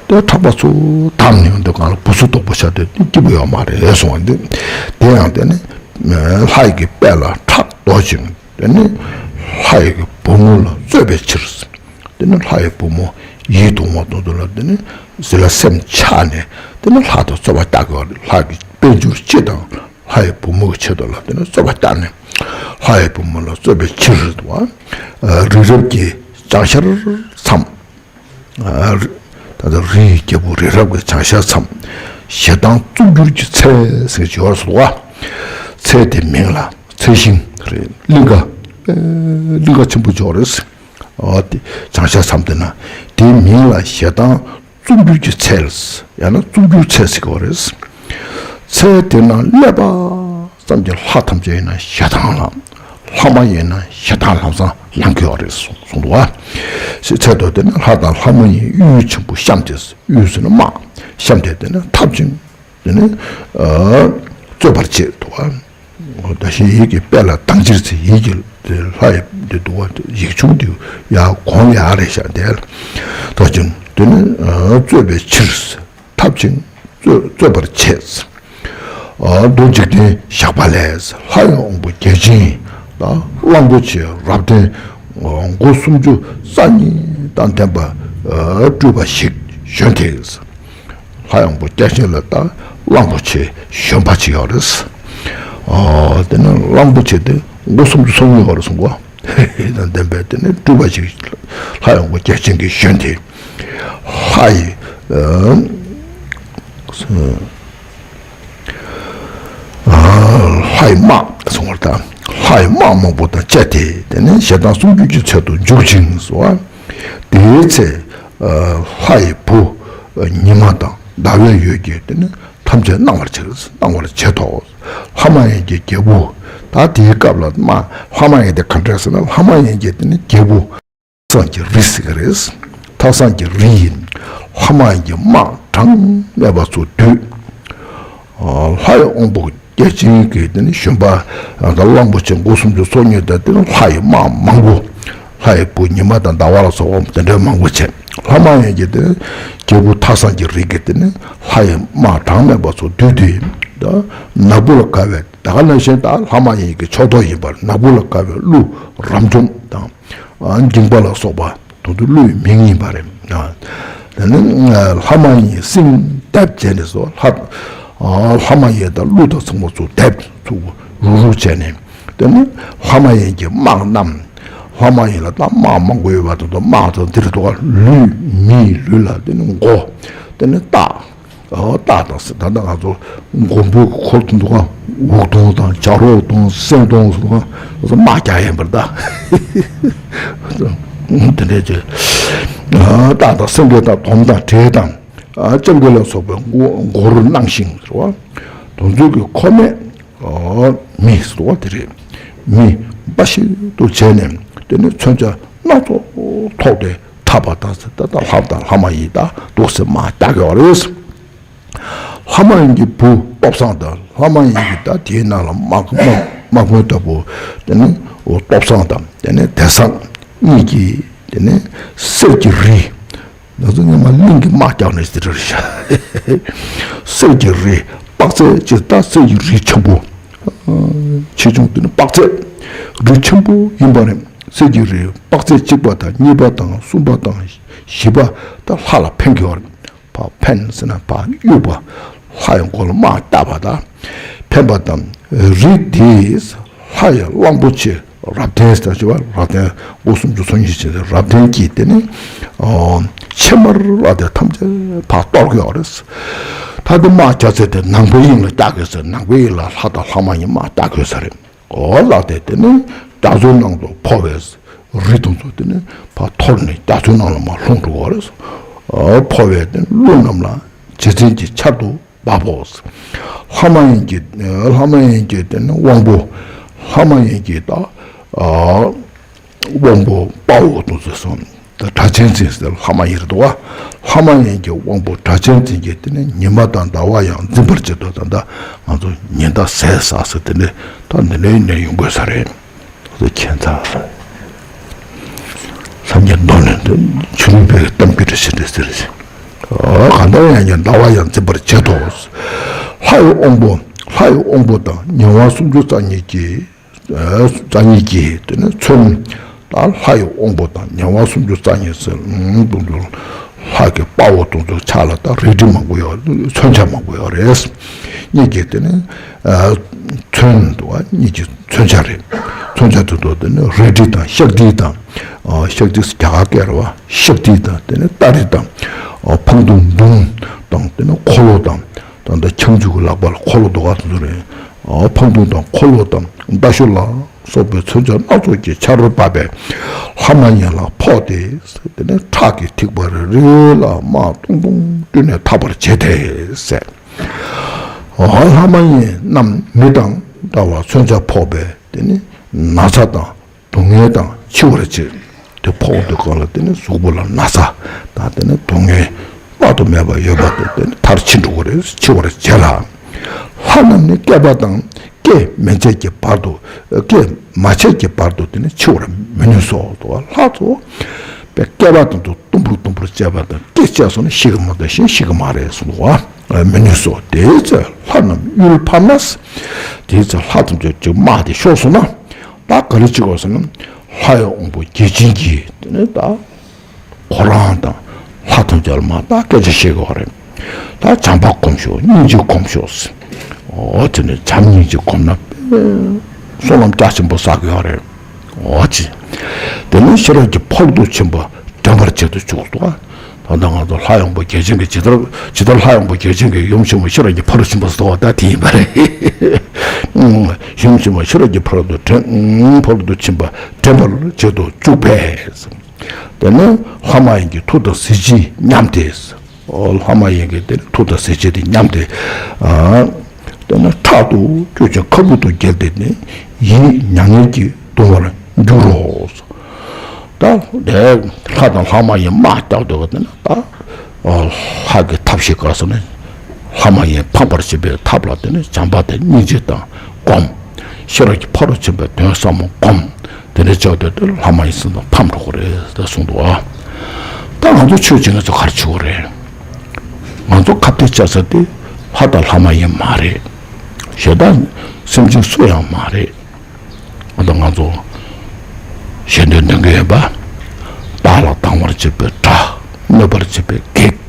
དེ་ཕྲག་པ་ཚུར་བསྡམས་ནས་ཡོང་དུས་གང་ལ་སྦུ་སུ་དོག་པོ་ཆགས་དུས་དེ་སྐྱིད་པོ་ཡོད་མ་རེད་གསུངས་པ་འདི། དེ་ཡང་དེ་ནི་ལྷ་ཡི་གི་དཔལ་ལ་ཕྲག་དོག་ཅིང་། དེ་ནི་ལྷ་ཡི་གི་བུ་མོ་ལ་རྩོད་པའི་ཕྱིར། དེ་ནི་ལྷ་ཡི་བུ་མོ་ཡིད་དུ་འོང་བ་དང་དུ་ལ་དེ་ནི་ཟི་ལ་སེམས་ཆགས་ནས་དེ་ནི་ལྷ་དང་རྩོད་པ་རྒྱག་གི་ཡོད་རེད། ལྷ་གི་དཔལ་འབྱོར་སྤྱི་དང་ལྷ་ཡི་བུ་མོ་གི་ཆེད་དུ་ལ་དེ་ནི་རྩོད་པ་རྒྱག་ནས་ལྷ་ཡི་བུ་མོ་ལ་རྩོད་པའི་ཕྱིར་དུ་བ། རི་རབ་ཀྱི་བྱང་ཤར་མཚམས། ད་ལྟ་རི་ཡི་རྒྱལ་པོ་རི་རབ་ཀྱི་བྱང་ཤར་མཚམས། ཞེ་སྡང་རྩུབ་འགྱུར་གྱི་ཚལ་ཟེར་གྱི་ཡོད་རེད་བ། ཚལ་དེ་མིང་ལ་ཚལ་ཤིང་རེད། གླིང་ག་གླིང་ག་ཆེན་པོ་ཅིག་ཡོད་རེད། འོ་དེ་བྱང་ཤར་མཚམས་དེ་ན་དེའི་མིང་ལ་ཞེ་སྡང་རྩུབ་འགྱུར་གྱི་ཚལ། ཡང་ན་རྩུབ་འགྱུར་ཚལ་ཟེར་གྱི་ཡོད་རེད། ཚལ་དེ་ན་སླེབས་པ་ཙམ་གྱིས་ལྷ་ཐམས་ཅད་ཡིན་ན་ཞེ་སྡང་ལངས། ལྷ་མ་ཡིན་ན་ཞེ་སྡང་ལམ་སང་ལངས་ཀྱི་ཡོད་རེད་གསུངས་འདུག་བ། ཚལ་དུ་དེ་ནི་ལྷ་དང་ལྷ་མ་ཡིན་གཡུལ་ཆེན་པོ་གཤམ་དེ། གཡུལ་ཟེར་ན་དམག་གཤམ་དེ་དེ་ནི་འཐབ་ཅིང་དེ་ནི་རྩོད་པར་བྱེད་འདུག་བ། ད་ཞེས་ཡིད་ཀྱི་དཔལ་ལ་སྡང་ཕྱིར་ཚེ། ཡིད་ཀྱི་ལྷ་ཡི་འདི་འདུག་བ། ཡིག་ཆུང་འདི་ཡར་གོང་ཡར་རེད་ཤག་དེ་ལ་ད་ཅིང་དེ་ནི་རྩོད་པའི་ཕྱིར། འཐབ་ཅིང་རྩོད་རྩོད་པར་བྱེད། རྡོ་འཇིག་རྟེན་ཞགས་པ་ལས། ལྷ་ཡི་དབང་པོ་བརྒྱ་བྱིན་དང་གླང་པོ་ཆེ་རབ་བརྟན་སྒོ་སུམ་ཅུ་རྩ་གཉིས་དང་ལྡན་པ་སྤྲུལ་པ་ཞིག་བྱོན་ཏེ། ལྷ་ཡི་དབང་པོ་བརྒྱ་བྱིན་ལ་ད་གླང་པོ་ཆེ་བྱོན་པ་ཅིག་ཡོད་རེད། དེ་ནི་གླང་པོ་ཆེ་དེ་སྒོ་སུམ་ཅུ་སོ་གཉིས་ཡོད་རེད་གསུངས་གོ། དང་ལྡན་པའི་དེ་ནི་སྤྲུལ་པ་ཞིག་ལྷ་ཡི་དབང་པོ་བརྒྱ་བྱིན་གྱིས་བྱོན་ཏེ། ལྷ་ཡི་ཨ་ལྷ་ཡི་དམག་གསུང་བར་དང་། ལྷ་ཡི་དམག་མང་པོ་དང་བཅས་ཏེ་དེ་ནི་ཞེ་སྡང་རྩུབ་འགྱུར་གྱི་ཚལ་དུ་འཇུག་ཅིང་སོ། དེའི་ཚེ་ལྷ་ཡི་བུ་ཉི་མ་དང་ཟླ་བའི་འོད་ཀྱིས་དེ་ནི་ཐམས་ཅད་སྣང་བར་བྱེད། སྣང་བར་བྱེད་དོ། ལྷ་མ་ཡིན་གྱི་རྒྱལ་པོ། ད་དེའི་སྐབས་ལ་མ་ལྷ་མ་ཡིན་དེ་ག་འདྲ་ཟེར་ན་ལྷ་མ་ཡིན་གྱི་དེ་ནི་རྒྱལ་པོ། ཐག་ཚང་གི་རི་ཟེར་གི་རེད། ཐག་ཚང་གི་རི་ཡིན། ལྷ་མ་ཡིན་གྱི་དམག་གྲངས་མེད་པ་ཚོ་འདུས། ལྷ་ཡི་དབང་པོ་བརྒྱ་བྱིན་གྱི་དེ་ནི་བྱོན་པ་དང་གླང་པོ་ཆེ་སྒོ་སུམ་ཅུ་སོ་གཉིས་དང་དེ་ནི་ལྷ་ཡི་དམག་མང་པོ། ལྷ་ཡི་བུ་ཉི་མ་དང་ཟླ་བ་ལ་སོགས་པ་དེ་འདྲའི་མང་པོ་བྱས། ལྷ་མ་ཡིན་གྱི་དེ་ནི་རྒྱལ་པོ་ཐག་ཚང་གི་རི་གི་དེ་ནི་ལྷ་ཡི་དམག་གྲངས་མེད་པ་ཚོ་འདུས་ཏེ། ད་ནག་པོ་ལ་དགའ་བའི་ད་ག་ནང་བཞིན་ད་ལྷ་མ་ཡིན་གྱི་ཕྱོགས་གཏོགས་ཡིན་པར་ནག་པོ་ལ་དགའ་བའི་ཀླུ་རབ་འཇོམས་དང་། འགྱིང་བ་ལ་སོགས་པ་དོན་དུ་ཀླུའི་མིང་ཡིན་པ་རེད། དེ་ནི་ལྷ་མ་ཡིན་སྲིང་བསྡེབས་བྱས་ནས་སོ། ལྷ་ ཨ། ལྷ་མ་ཡིན་དང་ཀླུ་དང་ཚང་མ་ཚུར་སྡེབ་ཚུར་རུག་རུག་བྱས་ནས། དེ་ནི་ལྷ་མ་ཡིན་གྱི་དམག་རྣམས། ལྷ་མ་ཡིན་ལ་ད་དམག་མང་པོ་ཡོད་པ་དེ་ཚོ། དམག་དང་འདིར་འདུག་ག་ལུས་མིའི་ལུས་ལ་དེ་ནི་མགོ། དེ་ནི་སྟག་ཨོ། སྟག་དང་ཟེར། ད་ལྟ་ང་ཚོ་མགོན་པོའི་འཁོར་དུ་འདུག་ག་འུག་གདོང་དང་བྱ་རོག་གདོང་སེང་གདོང་ཟེར་འདུག་ག་ང་ཚོ་དམག་རྒྱག་ཡིན་པར་གདའ། དེ་འདྲས་ཀྱི་ཨ། སྟག་དང་སེང་གེ་དང་དོམ་དང་དྲེད་དང་། ཨ། སྤྱང་ཀི་ལ་སོགས་པའི་མགོ་མགོ་རུ་སྣང་ཞིང་ཟེར་བ། དེ་ཚོ་གི་ཁོ་མས། ཨ། མི་ཟེར་བ་དེ་རེད། མི་འབའ་ཞིག་ཏུ་བྱས་ནས། དེ་ནི་མཚོན་ཆ་སྣ་ཚོགས་ཐོགས་ཏེ་འཁྲབ་པ་དང་ཟེར། ད་ལྟ་ལྷ་དང་ལྷ་མ་ཡིན་ད་འདུག་སེ་དམག་རྒྱག་གི་ཡོད་རེད། ལྷ་མ་ཡིན་གྱི་བུ་སྟོབས་བཟང་དང་། ལྷ་མ་ཡིན་གྱི་ད་དེའི་ནང་ལ་དམག་དམག་དམག་དཔོན་ལྟ་བུ། དེ་ནི་ཨོ་སྟོབས་བཟང་དང་། དེ་ནི་དེ་བཟང་གཉིས་ཀྱིས། དེ་ནི་གསེར་གྱི་རི། ང་ཚོ་སྔོན་མ་གླིང་གི་དམག་རྒྱག་ནས་དེ་འདྲ་རེད་ཤག་གསེར་གྱི་རི་དཔག་ཚད་ཅིག་ད་གསེར་གྱི་རི་ཆེན་པོ། ཆེ་ཆུང་དེ་ནི་དཔག་ཚད་རི་ཆེན་པོ་ཡིན་པ་རེད། གསེར་གྱི་རི་དཔག་ཚད་གཅིག་པ་དང་གཉིས་པ་དང་གསུམ་པ་དང་བཞི་པ་ད་ལྷ་ལ་འཕེན་གྱི་ཡོད་རེད། ཕར་འཕེན་ཟེར་ན་ཕར་གཡུག་པ། ལྷ་ཡི་མགོ་ལ་དམག་བཏགས་པ་དང་འཕེན་པ་དང་། རི་དེས་ལྷ་ཡི་གླང་པོ་ཆེ་རབ་བརྟན་ཟེར་བ། རབ་བརྟན་མགོ་སུམ་ཅུ་སོ་གཉིས་ཅན་དེ་རབ་བརྟན་གྱིས་དེ་ནི་ཨོ་ཕྱེ་མར་བརླགས་ཏེ་ཐམས་ཅད་ཕར་གཏོར་གྱི་ཡོད་རེད། ད་དེ་དམག་རྒྱག་ཚད་དེ་ནང་པའི་དབྱིངས་ལ་རྒྱག་དགོས་ཟེར། ནང་པའི་དབྱིངས་ལ་ལྷ་དང་ལྷ་མ་ཡིན་དམག་རྒྱག་དགོས་ས་རེད། ཨོ་ལགས་ཏེ་དེ་ནི་རྒྱ་མཚོའི་ནང་དུ་འཕོ་བའི་རི་དེ་ཚོ་དེ་ནི་ཕར་འཐོར་ནས་རྒྱ་མཚོའི་ནང་ལ་མར་ལྷུང་འགྲོ་གི་ཡོད་རེད། ཨོ་འཕོ་བའི་དེ་ཀླུ་རྣམས་ལ་རྗེ་བཙུན་གྱི་ཆར་དུ་འབབ་བོ། ལྷ་མ་ཡིན་གྱི་ལྷ་མ་ཡིན་གྱི་དེ་ནི་དབང་པོ། ལྷ་མ་ཡིན་གྱི་ད་ཨ་དབང་པོ་དཔའ་བོ་དེ་ཚོ་སོང་། ད་སྒྲ་གཅན་འཛིན་ཟེར་ལྷ་མ་ཡིན་རེད་དོ། ལྷ་མ་ཡིན་གྱི་དབང་པོ་སྒྲ་གཅན་འཛིན་གྱིས་དེ་ནི་ཉི་མ་དང་ཟླ་བ་ཡང་འཛིན་པར་བྱེད་དོ། ད་ལྟ་ང་ཚོ་ཉི་ཟླ་ཟས་ཟ་ཟེར་དེ་ནི་ད་འདི་འདྲའི་ནས་ཡོང་དགོས་ས་རེད། ཁྱད་མཚར། སངས་རྒྱས་མདོ་ནས་འདི་ཆུ་ལུག་པའི་གཏམ་རྒྱུད་རེ་ཞིག་རེད་ཟེར། གང་ལྟར་ཡང་ཉི་ཟླ་བ་ཡང་འཛིན་པར་བྱེད་དོ། ལྷ་ཡི་དབང་པོ། ལྷ་ཡི་དབང་པོ་དང་ཉེ་བ་སུམ་ཅུ་རྩ་གཉིས་ཀྱི། རྩ་གཉིས་ཀྱི་དེ་ནི་མཚོན། ད་ལྷ་ཡི་དབང་པོ་དང་ཉེ་བ་སུམ་ཅུ་རྩ་གཉིས་ཟེར། ལྷ་གི་དཔའ་བོ་དེ་ཚོའི་ཕྱག་ལ་ད་རལ་གྲི་མང་པོ་ཡོད། མཚོན་ཆ་མང་པོ་ཡོད་རེད། གཉིས་ཀྱི་དེ་ནི་མཚོན་འདུག་ག་གཉིས་ཀྱི་མཚོན་ཆ་རེད། མཚོན་ཆ་དེ་ཚོ་དེ་ནི་རལ་གྲི་དང་ཤག་གྲི་དང་། ཤག་གྲི་རྒྱ་གར་སྐད་རེད་བ། ཤག་གྲི་དང་དེ་ནི་སྟ་རི་དང་། འཕང་མདུང་མདུང་དང་དེ་ནི་འཁོར་ལོ་དང་། ད་ལྟ་ཁྱང་ཆུང་གི་ལག་པ་ལ་འཁོར་ལོ་འདུག་ག་དེ་ཚོ་རེད། འཕང་མདུང་དང་འཁོར་ལོ་དང་མདའ་གཞུ་ལ་སོགས་པའི་མཚོན་ཆ་སྣ་ཚོགས་ཀྱི་ཆར་འབབ་པས་ལྷ་མ་ཡིན་ལ་ཕོག་སྟེ། དེ་ནས་ཁྲག་གི་ཐིགས་པ་རེ་རེ་ལ་དམག་ཐུང་ཐུང་བསྐྲུན་ནས་འཐབ་པར་བྱེད་དེ་ཟེར། ལྷ་མ་ཡིན་རྣམས་མི་དང་འདྲ་བར་མཚོན་ཆ་ཕོག་པས་དེ་ནི་ན་ཚ་དང་། སྡུག་བསྔལ་དང་འཆི་བར་བྱེད། དེ་ཕོག་དུས་སྒང་ལ་དེ་ནི་གཟུགས་པོ་ལ་ན་ཚ་དང་དེ་ནི་སྡུག་བསྔལ་དཔག་ཏུ་མེད་པ་ཡོད་པ་དེ་དེ་ནི་མཐར་ཕྱིན་འགྲོ་གི་རེད། འཆི་བར་བྱེད་ལ། ལྷ་རྣམས་ནི་སྐྱེས་པ་དང་སྐྱེས་མན་ཆད་ཀྱི་བར་དུ། སྐྱེས་མ་བྱས་ཀྱི་བར་དུ་དེ་ནི་འཆི་བར་མི་ནུས་སོ། དུ་བ་ལྷ་ཚོ་པའི་སྐྱེས་པ་དང་དུ་དུམ་བུར་དུམ་བུར་བྱས་པ་དང་སྐྱེས་བྱས་སོང་ན་ཤི་གི་མ་གཏོགས་གཞན་ཤི་གི་མ་རེད་གསུངས་འདུག་བ། མི་ནུས་སོ། དེའི་ཚེ་ལྷ་རྣམས་ཡུལ་ཕམ་ན། དེའི་ཚེ་ལྷ་ཐམས་ཅད་ཅིག་དམག་དེ་ཤོར་སོང་ན། ད་ག་རེ་བྱེད་དགོས་ཟེར་ན། ལྷ་ཡི་དབང་པོ་བརྒྱ་བྱིན་གྱིས་དེ་ནས་ད་ཁོ་རང་དང་ལྷ་ཐམས་ཅད་ལ་མར་ད་སྐད་ཆ་བཤད་དགོས་རེད། ད་བྱམས་པ་སྒོམ་ཤོག་སྙིང་རྗེ་སྒོམ་ཤོག་ཟེར། ཨོ་དེ་ནས་བྱམས་སྙིང་རྗེ་སྒོམ་ན་དཔེ་བསོད་ནམས་རྒྱ་ཆེན་པོ་བསགས་ཀྱི་ཡོད་རེད། ཨོ་ཙི། དེ་ནས་ཤེས་རབ་ཀྱི་ཕ་རོལ་ཏུ་ཕྱིན་པ་འདྲེན་པར་བྱེད་དུ་བཅུག་ཏོ། ད་ལྟ་ང་ཚོ་ལྷ་ཡི་དབང་པོ་བརྒྱ་བྱིན་གྱིས་ཇི་ལྟར་ཇི་ལྟར་ལྷ་ཡི་དབང་པོ་བརྒྱ་བྱིན་གྱིས་ཡུམ་ཆེན་མོ་ཤེས་རབ་ཀྱི་ཕ་རོལ་ཕྱིན་པ་ཟེར་བ་ད་དེ་ཡིན་པ་རེད། ཡུམ་ཆེན་མོ་ཤེས་རབ་ཀྱི་ཕ་རོལ་ཏུ་འདྲེན་ཕ་རོལ་ཏུ་ཕྱིན་པ་འདྲེན་པར་བྱེད་དུ་བཅུག་པས། དེ་ནས་ལྷ་མ་ཡིན་གྱི་མཐུ་དང་གཟི་བརྗིད་ཉམས་ཏེ། ལྷ་མ་ཡིན་གྱི་དེ་ནི་མཐུ་དང་གཟི་བརྗིད་དེ་ཉམས་ཏེ། དེ་ནི་ཕྲག་ཏུ་སྐྱོ་ཅིང་ཁ་སྦུབ་ཏུ་བརྒྱལ་ཏེ་ནི་ཡིད་མྱ་ངན་གྱིས་གདུང་བར་འགྱུར་རོ། ད་དེ་ལྷ་དང་ལྷ་མ་ཡིན་དམག་རྒྱག་སྡོད་པ་དེ་ནི་ད་ལྷ་གི་ཐབས་ཤེས་ག་ཟེར་ན། ལྷ་མ་ཡིན་ཕམ་པར་བྱེད་པའི་ཐབས་ལ་དེ་ནི་བྱམས་པ་དང་སྙིང་རྗེ་དང་སྒོམ། ཤེས་རབ་ཀྱི་ཕ་རོལ་ཕྱིན་པའི་དོན་ཟབ་མོ་སྒོམ། དེ་འདྲའི་ལྕགས་དེ་དེ་ལྷ་མ་ཡིན་སེམས་དང་ཕམ་འགྲོ་གི་རེད་ཟེར་གསུངས་འདུག་ཨ། ད་ང་ཚོ་ཆོས་བྱེད་མཁན་ཚོ་ག་རེ་བྱེད་དགོས་རེད། ང་ཚོ་ཁ་གཏད་བཅག་ས་དེ་ལྷ་དང་ལྷ་མ་ཡིན་མ་རེད། ཞེ་སྡང་སེམས་ཅན་སུ་ཡང་མ་རེད། ཨ། ད་ང་ཚོ་གཞན་དོན་འདོན་གི་ཡོད་པ། བདག་ལ་སྡང་བར་བྱེད་པའི་དགྲ། གནོད་པར་བྱེད་པའི་བགེགས།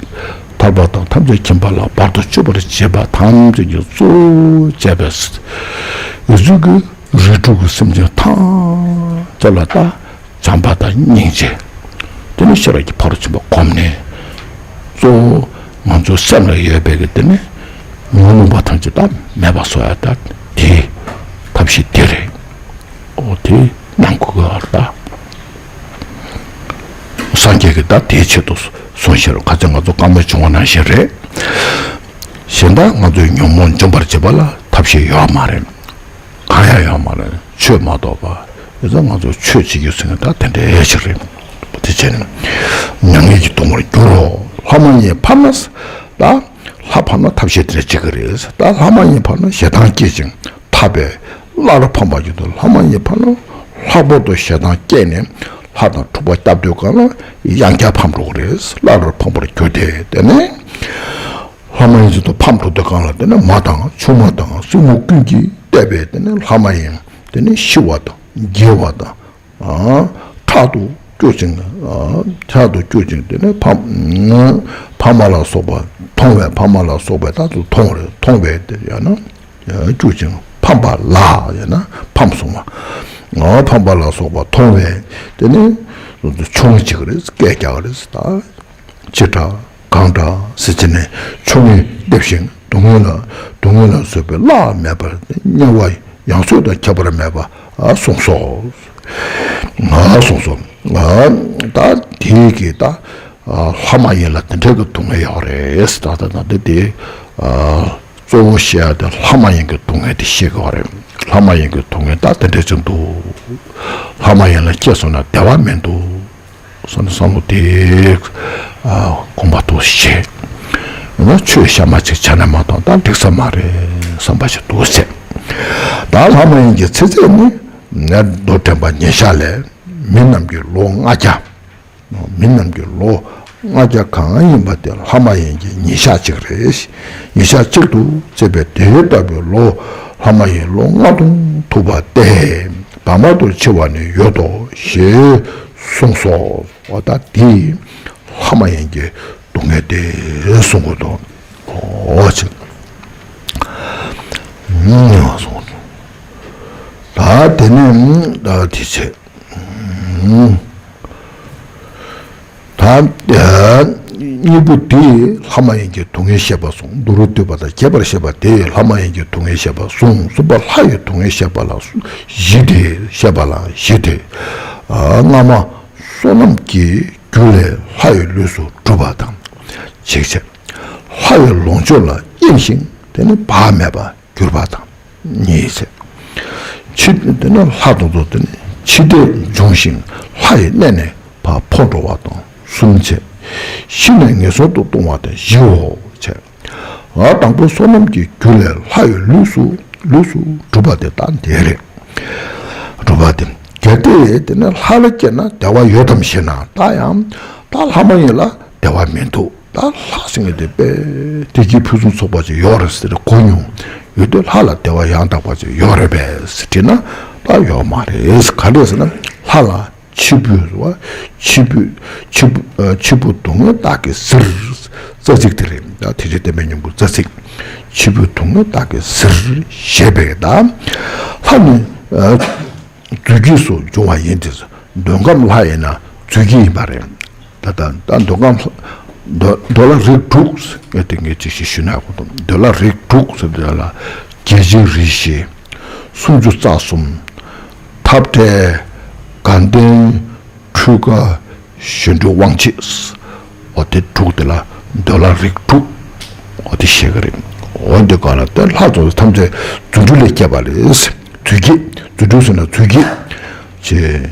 ད་ ཐར་པ་དང་ཐམས་ཅད་མཁྱེན་པ་ལ་བར་དུ་གཅོད་པར་བྱེད་པ་ཐམས་ཅད་ཀྱི་གཙོ་བོ་བྱས་པའི་ཡུལ་ཚུལ་གྱི་རིགས་དྲུག་གི་སེམས་ཅན་ཐམས་ཅད་ལ་ད་བྱམས་པ་དང་སྙིང་རྗེ། དེ་ནི་ཤེས་རབ་ཀྱི་ཕ་རོལ་ཕྱིན་པ་བསྒོམས་ནས། གཙོ་བོ་ང་ཚོའི་སེམས་ལ་ཡོད་པའི་གི་དེ་ནི་ཉོན་མོངས་པ་ཐམས་ཅད་ད་མེད་པ་བཟོ་ཡ་ད་དེའི་ཐབས་ཤེས་དེ་རེད། ཨོ་དེ་གནང་དགོས་ཀྱི་ཡོད་རེད་ད། སངས་རྒྱས་ཀྱིས་ད་དེའི་ཆེད་དུ་གསུངས་བཞག་རེད། ག་ཚོད་ང་ཚོ་བཀའ་མོལ་བྱུང་བ་ནང་བཞིན་རེད། གཞན་དག་ང་ཚོའི་ཉོན་མོངས་འཇོམས་པར་བྱེད་པ་ལ་ཐབས་ཤེས་ཡོད་མ་རེད། གང་ཡང་ཡོད་མ་རེད། ཆོས་མ་གཏོགས་པ། ཡོད་ཙང་ང་ཚོ་ཆོས་བྱེད་རྒྱུ་ཟེར་ན་ད་དེ་འདྲའི་ཞིག་རེད། དེ་བྱས་ནས་མྱ་ངན་གྱིས་གདུང་བར་འགྱུར་རོ། ལྷ་མ་ཡིན་ཕམ་ན། ད་ལྷ་ཕམ་ན་ཐབས་ཤེས་དེ་འདྲ་བྱེད་ཀྱི་རེད། ད་ལྷ་མ་ཡིན་ཕམ་ན་ཞེ་སྡང་སྐྱེད་ཅིང་འཐབ་པས་སླར་ཕམ་པར་འགྱུར་ཏོ། ལྷ་མ་ཡིན་ཕམ་ན་ལྷག་པར་དུ་ཞེ་སྡང་སྐྱེས་ནས་ལྷ་དང་འཁྲུག་པ་བརྒྱབ་དུས་གང་ལ་ཡང་བསྐྱར་ཕམ་འགྲོ་གི་རེད། སླར་ཕམ་པར་འགྱུར་ཏེ། དེ་ནས་ལྷ་མ་ཡིན་ཚུལ་དུ་ཕམ་འགྲོ་དུས་གང་ལ་དེ་ནས་མ་དང་ཆུང་མ་དང་སྲིང་མོ་ཀུན་གྱིས་བལྟས་པས་དེ་ནས་ལྷ་མ་ཡིན་དེ་ནས་ཤི་བ་དང་། འགྱེལ་བ་དང་། ཨ། ཕྲག་ཏུ་སྐྱོ་ཅིང་། ཨ། ཕྲག་ཏུ་སྐྱོ་ཅིང་དེ་ནས་ཕ། ཕ་མ་ལ་སོགས་པ་མཐོང་བས། ཕ་མ་ལ་སོགས་པས་ད་དུ་མཐོང་བས། མཐོང་བས་དེ་ཡང་ན་སྐྱོ་ཅིང་ཕམ་པ་ལ་ཡང་ན་ཕམ་སོང་བ། ཨ། ཕམ་པ་ལ་སོགས་པ་མཐོང་བས་དེ་ནས་ཆུང་ཅིག་རེད། སྐད་རྒྱག་རེད་ད། ཅི་དྲག་གང་དྲག་ཟེར་བྱས་ནས་ཆོ་ངེས་འདེབས་ཤིང་སྡུག་བསྔལ་ལ་སྡུག་བསྔལ་ལ་བཟོད་པའི་གླགས་མེད་པར་དམྱལ་བ་ཡང་སོས་དང་ཁྱད་པར་མེད་པ་གསུངས་སོ། ང་གསུངས་སོ། ད་དེའི་གི་ད་ལྷ་མ་ཡིན་ལ་དེ་འདྲའི་གི་སྡུག་བསྔལ་ཡོད་རེད། ད་ད་ད་དེ་དེ་གཙོ་བོ་བཤད་ཡ་དེ་ལྷ་མ་ཡིན་གི་སྡུག་བསྔལ་དེ་བཤད་གི་ཡོད་རེད། ལྷ་མ་ཡིན་གི་སྡུག་བསྔལ་ད་དེ་འདྲ་ཅིག་འདུག་ལྷ་མ་ཡིན་ལ་སྐྱེས་སོང་ན་བདེ་བ་མི་འདུག་བསམ་བསམ་བློ་དེ། ཨ། དགོངས་པ་ཐོག་བཞེས། ང་ཆོས་གཤའ་མ་ཅིག་བྱས་ན་མ་གཏོགས་ད་འགྲིག་ས་མ་རེད་བསམ་པ་ཞིག་འདུག་ཟེར། ད་ལྷ་མ་ཡིན་གྱི་ཚེ་ཚད་ནི། ནད་འདོད་དྲན་པ་ཉེ་ཤ་ལས། མི་རྣམས་ཀྱི་ལོ་ལྔ་བརྒྱ། མི་རྣམས་ཀྱི་ལོ་ལྔ་བརྒྱ་གང་ཡིན་པ་དེ་ལྷ་མ་ཡིན་གྱི་ཉིན་ཞག་གཅིག་རེད། ཉིན་ཞག་གཅིག་ཏུ་བརྩིས་པའི་དེ་ལྟ་བུའི་ལོ་ལྷ་མ་ཡིན་ལོ་ལྔ་སྟོང་ཐུབ་པ་སྟེ། བར་མ་དུ་འཆི་བ་ནི་ཡོད་དོ་ཞེས་གསུངས་སོ། འོ་ད་དེ་ལྷ་མ་ཡིན་གྱི་སྡུག་བསྔལ་དེ་གསུང་གི་འདུག་འོ་ཅི། གསུང་གི་འདུག་ད་དེ་ནས་ད་དེ་བྱས། ད་གཉིས་པོ་དེས་ལྷ་མ་ཡིན་གྱི་སྡུག་བསྔལ་བཤད་པ་གསུངས། མདོ་རུ་བསྡུས་པ་དང་རྒྱས་པར་བཤད་པ་དེས་ལྷ་མ་ཡིན་གྱི་སྡུག་བསྔལ་བཤད་པ་གསུངས། གསུམ་པ་ལྷ་ཡི་སྡུག་བསྔལ་བཤད་པ་ལ་བཞི་སྟེ། བཤད་པ་ལ་བཞི་སྟེ། སྔ་མ་བསོད་ནམས་ཀྱི་རྒྱུ་ལས་ལྷ་ཡི་ལུས་སུ་གྲུབ་པ་དང་། ཅིག་བྱས། ལྷ་ཡི་ལོངས་སྤྱོད་ལ་གཡེམ་ཞིང་དེ་ནི་བག་མེད་པ་གྱུར་པ་དང་། གཉིས་བྱས། འཆི། དེ་ནི་ལྷ་དང་དུ་དེ་ནི་འཆི་ལྟས་འབྱུང་ཞིང་ལྷ་ཡི་གནས་ནས་ཕར་འཕོ་འགྲོ་བ་དང་། གསུམ་བྱས། ཤི་ནས་ངན་སོང་དུ་ལྟུང་བ་དང་བཞིའོ་བྱས། ཨ། དང་པོ་བསོད་ནམས་ཀྱི་རྒྱུ་ལས་ལྷ་ཡི་ལུས་སུ་ལུས་སུ་གྲུབ་པ་དེ་ལྟ་འདི་རེད། གྲུབ་པ་དེ། གལ་ཏེ་དེ་ནི་ལྷ་ལ་སྐྱེས་ན་བདེ་བ་ཡོད་དམ་ཞེ་ན། ད་ཡང་ད་ལྷ་མ་ཡིན་ལ་བདེ་བ་མི་འདུག་ད་ལྷ་ཟེར་མཁན་དེ་དཔེ་བདེ་སྐྱིད་ཕུན་སུམ་ཚོགས་པ་ཅིག་ཡོད་རེད་ཟེར་གོ་མྱོང་། ཡོད་དུས་ལྷ་ལ་བདེ་བ་ཡང་དག་པ་ཅིག་ཡོད་རེད་པས་ཟེར་དྲིས་ན་ད་ཡོད་མ་རེད། ག་འདྲས་ཟེར་ན་ལྷ་ལ་འཆི་འཕོ་བ། འཆི་འཕོ། འཆི་འཕོ། ཨ། འཆི་འཕོ་སྡུག་བསྔལ་དག་གིས་གཟིར། རྩ་ཚིག་དེ་རེད། ད་ཐེག་ཆེན་བསྟན་པའི་སྙིང་པོ་རྩ་ཚིག་འཆི་འཕོ་སྡུག་བསྔལ་དག་གིས་གཟིར་ཞེས་པས་ད། ལྷ་ནི། ཨ། རྫུས་སྐྱེས་སུ་འབྱུང་བ་ཡིན་ཏེ། འདོད་ཁམས་ལྷ་ཡིན་ན་རྫུས་སྐྱེས་ཡིན་པ་རེད། ད་ལྟ་ད་འདོད་ཁམས་ལྷ། འདོད། འདོད་ལྷ་རིགས་དྲུག་ཟེར་དེ་ངས་ཅིག་ཞིག་ཞུས་ན་གོ་དང་། འདོད་ལྷ་རིགས་དྲུག་ཟེར་དེ་ལ་རྒྱལ་ཆེན་རིགས་བཞི། སུམ་ཅུ་རྩ་གསུམ། འཐབ་བྲལ། དགའ་ལྡན། འཕྲུལ་དགའ། གཞོན་ནུ་དབང་བྱེད། འོ་དེ་དྲུག་དེ་ལ་འདོད་ལྷ་རིགས་དྲུག་འོ་དེ་བཤད་ཀྱི་རེད། འོ་འདི་ག་ལ་དེ་ལྷ་ཚོགས་ཐམས་ཅད་རྫུ་འཕྲུལ་ལས་སྐྱེས་པ་རེད། རྫུས་སྐྱེས། རྫུ་འཕྲུལ་ཟེར་ན་རྫུས་སྐྱེས། ཅེས།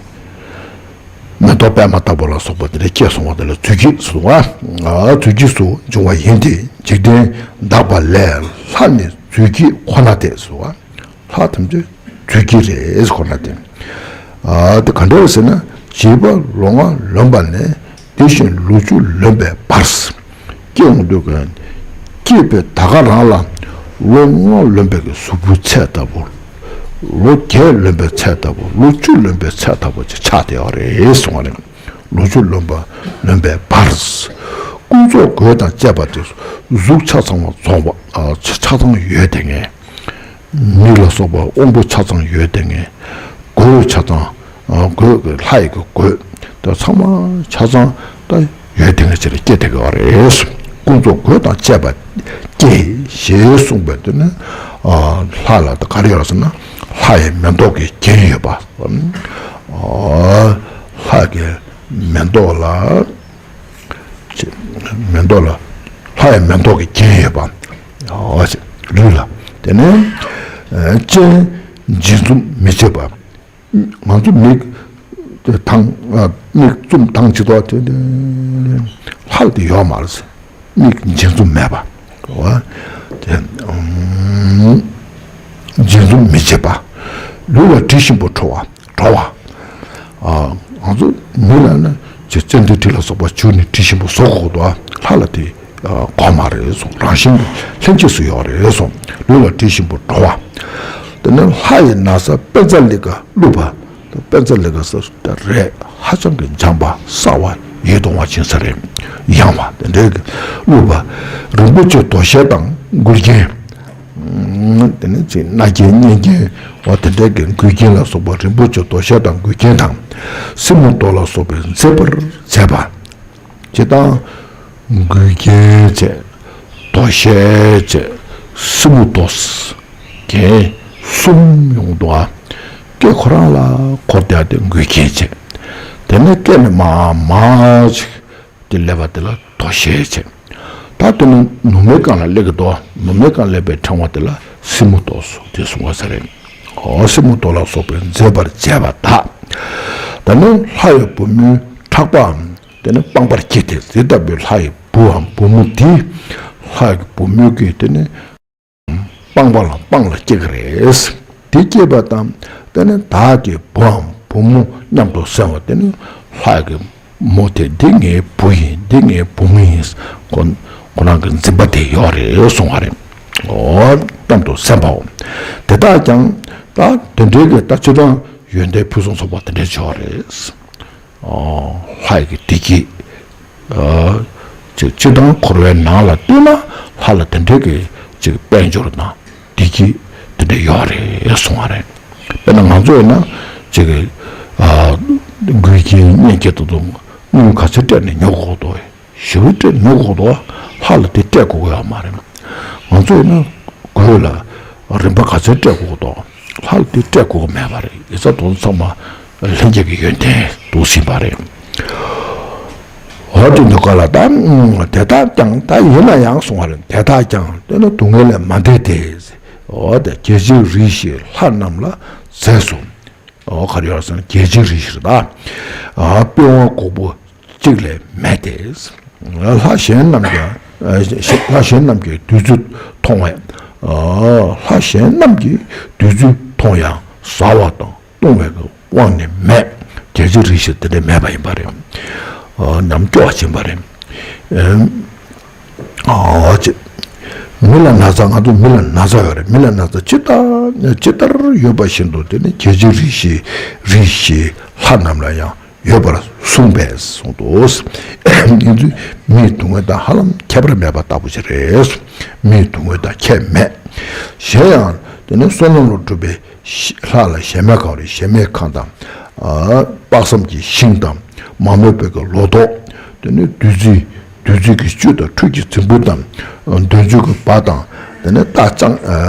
མེ་ཏོག་པད་མ་ལྟ་བུ་ལ་སོགས་པ་དེ་ལས་སྐྱེས་སོང་བ་དེ་ལ་རྫུས་སྐྱེས་སུ། ཨ། རྫུས་སྐྱེས་སུ་འབྱུང་བ་ཡིན་ཏེ། འཇིག་རྟེན་དག་པ་ལས་ལྷ་ནི་རྫུས་སྐྱེས་ཁོ་ན་སྟེ་སོ། ལྷ་ཐམས་ཅད་རྫུས་སྐྱེས་རེད་ཁོ་ན་སྟེ། ཨ། དེ་ག་འདྲ་ཟེར་ན། བྱིས་པ་ལོ་ལྔ་ལོན་པ་ནས་དེ་བཞིན་ལོ་བཅུ་ལོན་པའི་བར། སྐྱེ་འོང་དུས་ཀྱང་སྐྱེས་པའི་ད་ག་རང་ལ་ལོ་ལྔ་ལོན་པའི་གི་གཟུགས་པོའི་ཚད་ལྟ་བུ། ལོ་བརྒྱད་ལོན་པའི་ཚད་ལྟ་བུ། ལོ་བཅུ་ལོན་པའི་ཚད་ལྟ་བུ་ཅིག་ཆགས་བསྡད་ཡོད་རེད་གསུངས་པ་རེད། ལོ་བཅུ་ལོན་པ་ལོན་པའི་བར། ཀུན་ སྟོད་གོས་དང་བཅས་པ་དེ་གཟུགས་ཆ་ཚང་བ་རྫོགས་པ། ཨ་ཆ་ཆ་ཚང་ཡོད་དེ་ངས། མིག་ལ་སོགས་པ་དབང་པོ་ཆ་ཚང་ཡོད་དེ་ངས། གོས་ཆ་ཚང་། ཨ་གོས་ཀྱི་ལྷ་ཡི་གི་གོས་དེ་ཚང་མ་ཆ་ཚང་ད་ཡོད་དེ་ངས་ཅི་རེད་སྐྱེ་དེ་གི་བ་རེད། ཀུན་རྫོབ་གོས་དང་བཅས་པ་སྐྱེ་ཞེས་གསུངས་པའི་དེ་ནི་ཨ་ལྷ་ལ་ད་ག་རེ་ཡོད་ཟེར་ན་ལྷ་ཡི་མེ་ཏོག་གི་རྒྱན་ཡོད་པ། ཨ་ལྷ་གི་མེ་ཏོག་ལ། མེ་ཏོག་ལ། ལྷ་ཡི་མེ་ཏོག་གི་རྒྱན་ཡོད་པ། ཨོ་ལུས་ལ། དེ་ནས་ཨ་སྤྱན་འབྱེད་འཛུམ་མི་བྱེད་པ། ང་ཚོ་མིག་དེ་དང་ཨ་མིག་བཙུམ་དང་ཅི་ཐོག་དེ་ལྷ་ལ་དེ་ཡོད་མ་རེད། མིག་འབྱེད་འཛུམ་མེད་པ། ཨོ་དེ་ཨུམ་འབྱེད་འཛུམ་མི་བྱེད་པ། ལུས་ལ་དྲི་ཞིམ་པོ་བྲོ་བ། བྲོ་བ། ཨ་ང་ཚོ་མི་ལ་ནི་ཅི་ཙན་དན་དྲི་ལ་སོགས་པ་བྱུགས་ནས་དྲི་ཞིམ་པོ་བཟོ་དགོས་འདུག་ལྷ་ལ་དེ་ཨ་དགོས་མ་རེད་གསུངས། རང་བཞིན་ལྷན་སྐྱེས་སུ་ཡོད་རེད་གསུངས། ལུས་ལ་དྲི་ཞིམ་པོ་བྲོ་བ། དེ་ནས་ལྷ་ཡི་ན་བཟའ་པཉྩ་ལི་ཀ་བཀླུབས་པ། པཉྩ་ལི་ཀ་ཟེར་དེ་རས་ཧ་ཅང་གི་འཇམ་པ་སྲ་བ་ཡིད་དུ་འོང་བ་ཅན་ས་རེད། ཡང་བ་དེ་འདྲའི་གི་བཀླུབས་པ། རིན་པོ་ཆེ་དོ་ཤལ་དང་མགུལ་རྒྱན། དེ་ནས་ཅིག་རྣ་རྒྱན་སྙན་རྒྱན་འོ་དེ་འདྲའི་གི་མགུལ་རྒྱན་ལ་སོགས་པ་རིན་པོ་ཆེ་དོ་ཤལ་དང་མགུལ་རྒྱན་དང་། སེན་མོ་དོ་ལ་སོགས་པའི་མཛེས་པར་མཛེས་པ། ཅེས་དང་། མགུལ་རྒྱན་བཅས། དོ་ཤལ་བཅས། སེན་མོ་དོ། རྒྱན་གསུམ་ཡོང་འདུག་ཨ། སྐེ་ཁོ་རང་ལ་འཁོར་བསྡད་དེ་མགུལ་རྒྱན་བཅས། དེ་ནས་སྐེ་ནས་མར་མར་ཅིག་དེ་སླེབས་པ་དེ་ལ་དོ་ཤལ་བྱས། ད་དེ་ནི་ནུ་མའི་རྐང་ལ་སླེབས་ཀྱི་འདུག་ནུ་མའི་རྐང་སླེབས་པའི་ཕྲེང་བ་དེ་ལ་སེན་མོ་དོ་སོགས་དེ་གསུངས་པ་ས་རེད། ཨོ་སེན་མོ་དོ་ལ་སོགས་པའི་མཛེས་པར་མཛེས་པ་དག་ད་ནི་ལྷ་ཡི་བུ་མོའི་ཕྲག་པའམ་དེ་ནི་པང་པར་བསྐྱེད་དེ་དེ་ལྟ་བུའི་ལྷ་ཡི་བུའམ་བུ་མོ་དེ་ལྷ་ཡི་བུ་མོ་གི་དེ་ནི། པང་པ་ལ་པང་ལ་སྐྱེ་གི་རེད། དེ་སྐྱེས་པ་དང་དེ་ནི་བདག་གི་བུའམ་བུ་མོ་མཉམ་དུ་བསྲེ་བ་དེ་ནི་ལྷ་གི་མོ་དེ་འདི་ངའི་བུ་ཡིན་འདི་ངའི་བུ་མོ་ཡིན་ཁོ་ཁོ་རང་གི་འཛིན་པ་དེ་ཡོད་རེད་གསུང་བ་རེད། ཨོ་མཉམ་དུ་བསྲེ་བའོ། དེ་དག་ཀྱང་ད་དེ་འདྲའི་གི་ད་སྤྱིར་བཏང་ཡོན་ཏན་ཕུན་སུམ་ཚོགས་པ་དེ་འདྲའི་ཆོག་རེད། ལྷ་ཡི་གི་བདེ་སྐྱིད། ཅིག་སྤྱིར་བཏང་འཁོར་བའི་ནང་ལ་ལྟོས་ན་ལྷ་ལ་དེ་འདྲའི་གི་ཅིག་དཔལ་འབྱོར་དང་བདེ་སྐྱིད་དེ་འདྲ་ཡོད་རེད་གསུང་བ་རེད། དཔེར་ན་ང་ཚོ་ཡིན་ན་ཅིག་གི་མགུལ་རྒྱན་སྙན་རྒྱན་དེ་ཚོ་དངུལ་ག་ཚོད་སྤྲད་ནས་ཉོ་དགོས་འདུག་ཞེ་པོ་སྤྲད་ཉོ་དགོས་འདུག་ལྷ་ལ་དེ་སྤྲད་དགོས་ཀྱི་ཡོད་མ་རེད། ང་ཚོ་ཡིན་ན་གོས་ལ་རིན་པ་ག་ཚོད་སྤྲད་དགོས་འདུག་ལྷ་ལ་དེ་སྤྲད་དགོས་ཀྱི་མེད་པ་རེད། ཡིན་ཙང་དེ་ཚོ་ཚང་མ་ལྷན་སྐྱེས་ཀྱི་ཡོན་ཏན་འདུག་ཟིན་པ་རེད། འོ་དེ་འདུག་ག་ལ་ད་དེ་དག་ཀྱང་ད་ཡིན་ན་ཡང་གསུང་བ་རེད། དེ་དག་ཀྱང་དེ་ནི་སྡུག་བསྔལ་ལས་མ་འདས་ཏེ། འོ་དེ་རྒྱལ་ཆེན་རིགས་བཞིའི་ལྷ་རྣམས་ལ་རྫས་སོ། འོ་ག་རེ་ཡོད་ཟེར་ན་རྒྱལ་ཆེན་རིགས་བཞི་རེད་ད། དཔལ་དབང་གོག་པོ་གཅིག་ལས་མེད་དེ། ལྷ་གཞན་རྣམས་ཀྱང་ལྷ་གཞན་རྣམས་ཀྱི་བདུད་རྩི་མཐོང་བས། ལྷ་གཞན་རྣམས་ཀྱི་བདུད་རྩི་མཐོང་ཡང་ཟ་བ་དང་བཏུང་བའི་དབང་ནི་མེད། རྒྱལ་ཆེན་རིགས་བཞི་དེ་འདྲ་མེད་པ་ཡིན་པ་རེད། ནམ་སྐྱོ་བ་ཕྱིན་པ་རེད། ཨོ་ཅེ། མི་ལ་ན་ཚ་ང་ཚོ་མི་ལ་ན་ཚ་ཡོད་རེད། མི་ལ་ན་ཚ་ཇི་ལྟར་ཇི་ལྟར་ཡོད་པ་བཞིན་དུ་དེ་ནི་རྒྱལ་ཆེན་རིགས་བཞི་རིགས་བཞི་ལྷ་རྣམས་ལ་ཡང་ཡོད་པར་གསུངས་པས་གསུངས་ཏོ། ཡིན་ཚུལ་མིའི་སྡུག་བསྔལ་དང་ཧ་ལམ་ཁྱད་པར་མེད་པ་ལྟ་བུ་ཞིག་རེད། མིའི་སྡུག་བསྔལ་དང་ཁྱད་མེད། གཞན་ཡང་དེ་ནི་བསོད་ནམས་ལ་གྲུབ་པའི་ལྷ་ལ་གཞལ་མེད་ཁང་རེད། གཞལ་མེད་ཁང་དང་། དཔག་བསམ་གྱི་ཤིང་དང་མ་རྨོས་པའི་གི་ལོ་ཏོག་དེ་ནི་བདུད་རྩི་བདུད་རྩི་གི་བཅུད་དང་ཁྲུས་ཀྱི་རྫིང་བུ་དང་། འདོད་འཇོ་གི་བ་དང་། དེ་ནི་རྟ་ཅང་